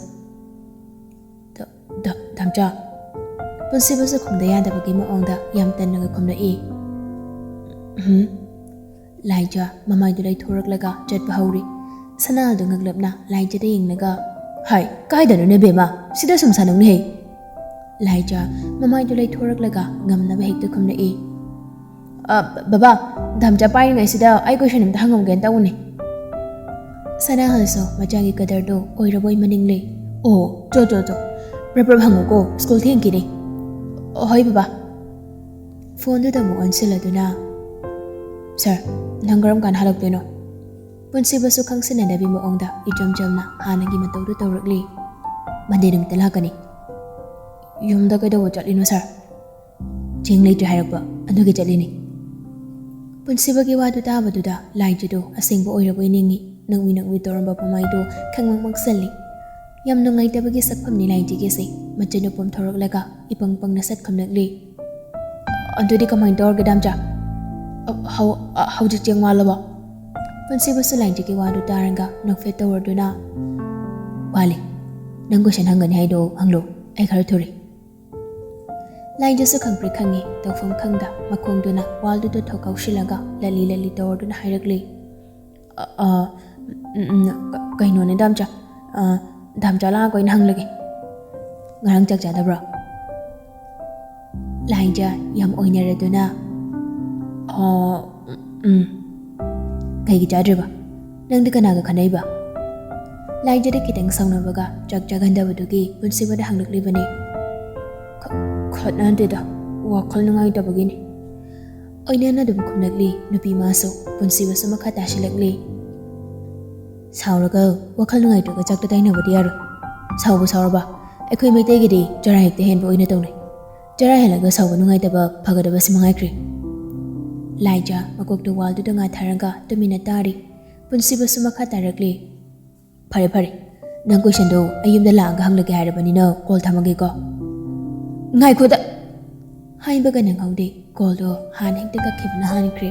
"ꯗ-, ꯗ-, ꯗꯥꯝꯆꯥ꯫" ꯄꯨꯟꯁꯤꯕꯁꯨ ꯈꯨꯝꯗ ꯌꯥꯗꯕꯒꯤ ꯃꯑꯣꯡꯗ ꯌꯥꯝ ꯇꯟꯅꯒ ꯈꯨꯝꯂꯛꯏ꯫ "ꯎꯝ꯫" ꯂꯥꯏꯖ ꯃꯃꯥꯏꯗꯨ ꯂꯩꯊꯣꯔꯛꯂꯒ ꯆꯠꯄ ꯍꯧꯔꯤ꯫ ꯁꯅꯥꯗꯨ ꯉꯛꯂꯞꯅ ꯂꯥꯏꯖꯗ ꯌꯦꯡꯂꯒ, "ꯍꯥꯏ, ꯀꯥꯏꯗꯅꯣꯅꯦ ꯕꯦꯝꯃ? ꯁꯤꯗ ꯁꯨꯝ ꯁꯥꯟꯅꯧꯅꯦꯍꯦ꯫" ꯂꯥꯏꯖ ꯃꯃꯥꯏꯗꯨ ꯂꯩꯊꯣꯔꯛꯂꯒ ꯉꯝꯅꯕ ꯍꯦꯛꯇ ꯈꯨꯝꯂꯛꯏ꯫ "ꯑ, ꯕꯕꯥ, ꯗꯥꯝꯆꯥ ꯄꯥꯏꯔꯤꯉꯩꯁꯤꯗ ꯑꯩ ꯀꯣꯏꯁꯟ ꯑꯝꯇ ꯍꯪꯉꯝꯒꯦꯅ ꯇꯧꯕꯅꯦ꯫" ꯁꯅꯥꯍꯜꯁꯨ ꯃꯆꯥꯒꯤ ꯀꯗꯔꯗꯣ ꯑꯣꯏꯔꯕꯣꯏ ꯃꯅꯤꯡꯂꯦ꯫ "ꯑꯣ, ꯆꯣ, ꯆꯣ, ꯆꯣ꯫ ꯄ꯭ꯔꯞ ꯄ꯭ꯔꯞ ꯍꯪꯉꯨꯀꯣ, ꯁ꯭ꯀꯨꯜ ꯊꯦꯡꯈꯤꯅꯤ꯫" "ꯍꯣꯏ ꯕꯕꯥ꯫" ꯐꯣꯟꯗꯨꯗ ꯑꯃꯨꯛ ꯑꯣꯟꯁꯤꯜꯂꯗꯨꯅ, "ꯁꯥꯔ, ꯅꯪ ꯀꯔꯝ ꯀꯥꯟꯗ ꯍꯜꯂꯛꯇꯣꯏꯅꯣ?" ꯄꯨꯟꯁꯤꯕꯁꯨ ꯈꯪꯁꯤꯟꯅꯗꯕꯤ ꯃꯑꯣꯡꯗ ꯏꯆꯝ ꯆꯝꯅ ꯍꯥꯟꯅꯒꯤ ꯃꯇꯧꯗꯨ ꯇꯧꯔꯛꯂꯤ꯫ "ꯃꯟꯗꯦ ꯅꯨꯃꯤꯠꯇ ꯂꯥꯛꯀꯅꯤ꯫ ꯌꯨꯝꯗ ꯀꯩꯗꯧꯕ ꯆꯠꯂꯤꯅꯣ ꯁꯥꯔ?" "ꯆꯦꯡ ꯂꯩꯇ꯭ꯔꯦ ꯍꯥꯏꯔꯛꯄ, ꯑꯗꯨꯒꯤ ꯆꯠꯂꯤꯅꯤ꯫" ꯄꯨꯟꯁꯤꯕꯒꯤ ꯋꯥꯗꯨ ꯇꯥꯕꯗꯨꯗ ꯂꯥꯏꯖꯗꯣ ꯑꯁꯦꯡꯕ ꯑꯣꯏꯔꯕꯣꯏ ꯅꯤꯡꯉꯤ꯫ ꯅꯣꯛꯃꯤ ꯅꯣꯛꯃꯤ ꯇꯧꯔꯝꯕ ꯃꯃꯥꯏꯗꯣ ꯈꯪꯃꯛ ꯃꯛꯁꯜꯂꯤ꯫ ꯌꯥꯝ ꯅꯨꯡꯉꯥꯏꯇꯕꯒꯤ ꯁꯛꯐꯝꯅꯤ ꯂꯥꯏꯖꯒꯤꯁꯦ꯫ ꯃꯆꯤꯟꯗꯨ ꯄꯣꯝꯊꯣꯔꯛꯂꯒ ꯏꯄꯪ ꯄꯪꯅ ꯁꯠ ꯈꯨꯝꯂꯛꯂꯤ꯫ "ꯑꯗꯨꯗꯤ ꯀꯃꯥꯏꯅ ꯇꯧꯔꯒꯦ ꯗꯥꯝꯆꯥ?" "ꯑ, ꯍꯧ-, ꯑ, ꯍꯧꯖꯤꯛ ꯆꯦꯡ ꯋꯥꯠꯂꯕꯣ?" ꯄꯨꯟꯁꯤꯕꯁꯨ ꯂꯥꯏꯖꯒꯤ ꯋꯥꯗꯨ ꯇꯥꯔꯒ ꯅꯣꯛꯐꯦꯠ ꯇꯧꯔꯗꯨꯅ, "ꯋꯥꯠꯂꯤ꯫ ꯅꯪ ꯀꯣꯏꯁꯟ ꯍꯪꯒꯅꯤ ꯍꯥꯏꯗꯣ ꯍꯪꯂꯣ, ꯑꯩ ꯈꯔ ꯊꯨꯔꯦ꯫" ꯂꯥꯏꯖꯁꯨ ꯈꯪꯄ꯭ꯔꯦꯛ ꯈꯪꯉꯤ, ꯇꯧꯐꯝ ꯈꯪꯗ ꯃꯈꯣꯡꯗꯨꯅ ꯋꯥꯜꯗꯨꯗ ꯊꯣꯛ ꯀꯥꯎꯁꯤꯜꯂꯒ ꯂꯠꯂꯤ ꯂꯠꯂꯤ ꯇꯧꯔꯗꯨꯅ ꯍꯥꯏꯔꯛꯂꯤ꯫ "ꯑ, ꯑ, ꯎꯝ, ꯎꯝ, ꯗꯥꯝꯆꯥ, ꯑ, ꯗꯥꯝꯆꯥ ꯂꯥꯛꯑꯒ ꯑꯣꯏꯅ ꯍꯪꯂꯒꯦ꯫ ꯉꯔꯥꯡ ꯆꯥꯛ ꯆꯥꯗꯕ꯭ꯔꯣ? ꯂꯥꯏꯖ ꯌꯥꯝ ꯑꯣꯏꯅꯔꯗꯨꯅ, "ꯑꯣ, ꯎꯝ, ꯎꯝ꯫ ꯀꯩꯒꯤ ꯆꯥꯗ꯭ꯔꯤꯕ? ꯅꯪꯗꯤ ꯀꯅꯥꯒ ꯈꯟꯅꯩꯕ?" ꯂꯥꯏꯖꯗ ꯈꯤꯇꯪ ꯁꯥꯎꯅꯕꯒ ꯆꯥꯛ ꯆꯥꯒꯟꯗꯕꯗꯨꯒꯤ ꯄꯨꯟꯁꯤꯕꯗ ꯍꯪꯂꯛꯂꯤꯕꯅꯤ꯫ "ꯈ-, ꯈꯠꯅꯗꯦꯗ, ꯋꯥꯈꯜ ꯅꯨꯡꯉꯥꯏꯇꯕꯒꯤꯅꯤ"꯫ ꯑꯣꯏꯅꯅ ꯑꯗꯨꯝ ꯈꯨꯝꯂꯛꯂꯤ ꯅꯨꯄꯤ ꯃꯥꯁꯨ꯫ ꯄꯨꯟꯁꯤꯕꯁꯨ ꯃꯈꯥ ꯇꯥꯁꯤꯜꯂꯛꯂꯤ꯫ "ꯁꯥꯎꯔꯒ ꯋꯥꯈꯜ ꯅꯨꯡꯉꯥꯏꯇ꯭ꯔꯒ ꯆꯥꯛꯇ ꯇꯥꯏꯅꯕꯗꯤ ꯌꯥꯔꯣꯏ꯫ ꯁꯥꯎꯕ ꯁꯥꯎꯔꯕ? ꯑꯩꯈꯣꯏ ꯃꯩꯇꯩꯒꯤꯗꯤ ꯆꯔꯥ ꯍꯦꯛꯇ ꯍꯦꯟꯕ ꯑꯣꯏꯅ ꯇꯧꯅꯩ꯫ ꯆꯔꯥ ꯍꯦꯜꯂꯒ ꯁꯥꯎꯕ ꯅꯨꯡꯉꯥꯏꯇꯕ ꯐꯒꯗꯕ ꯁꯤ ꯃꯉꯥꯏꯈ꯭ꯔꯦ"꯫ ꯂꯥꯏꯖ ꯃꯀꯣꯛꯇꯨ ꯋꯥꯜꯗꯨꯗ ꯉꯥꯊꯔꯒ ꯇꯨꯃꯤꯟꯅ ꯇꯥꯔꯤ꯫ ꯄꯨꯟꯁꯤꯕꯁꯨ ꯃꯈꯥ ꯇꯥꯔꯛꯂꯤ꯫ "ꯐꯔꯦ, ꯐꯔꯦ, ꯅꯪ ꯀꯣꯏꯁꯟꯗꯣ ꯑꯩ ꯌꯨꯝꯗ ꯂꯥꯛꯑꯒ ꯍꯪꯂꯒꯦ ꯍꯥꯏꯔꯕꯅꯤꯅ ꯀꯣꯜ ꯊꯝꯃꯒꯦꯀꯣ"꯫ "ꯉꯥꯏꯈꯣꯗ!" ꯍꯥꯏꯕꯒ ꯅꯪꯍꯧꯗꯦ, ꯀꯣꯜꯗꯣ ꯍꯥꯟꯅ ꯍꯦꯛꯇ ꯀꯛꯈꯤꯕꯅ ꯍꯥꯟꯈ꯭ꯔꯦ꯫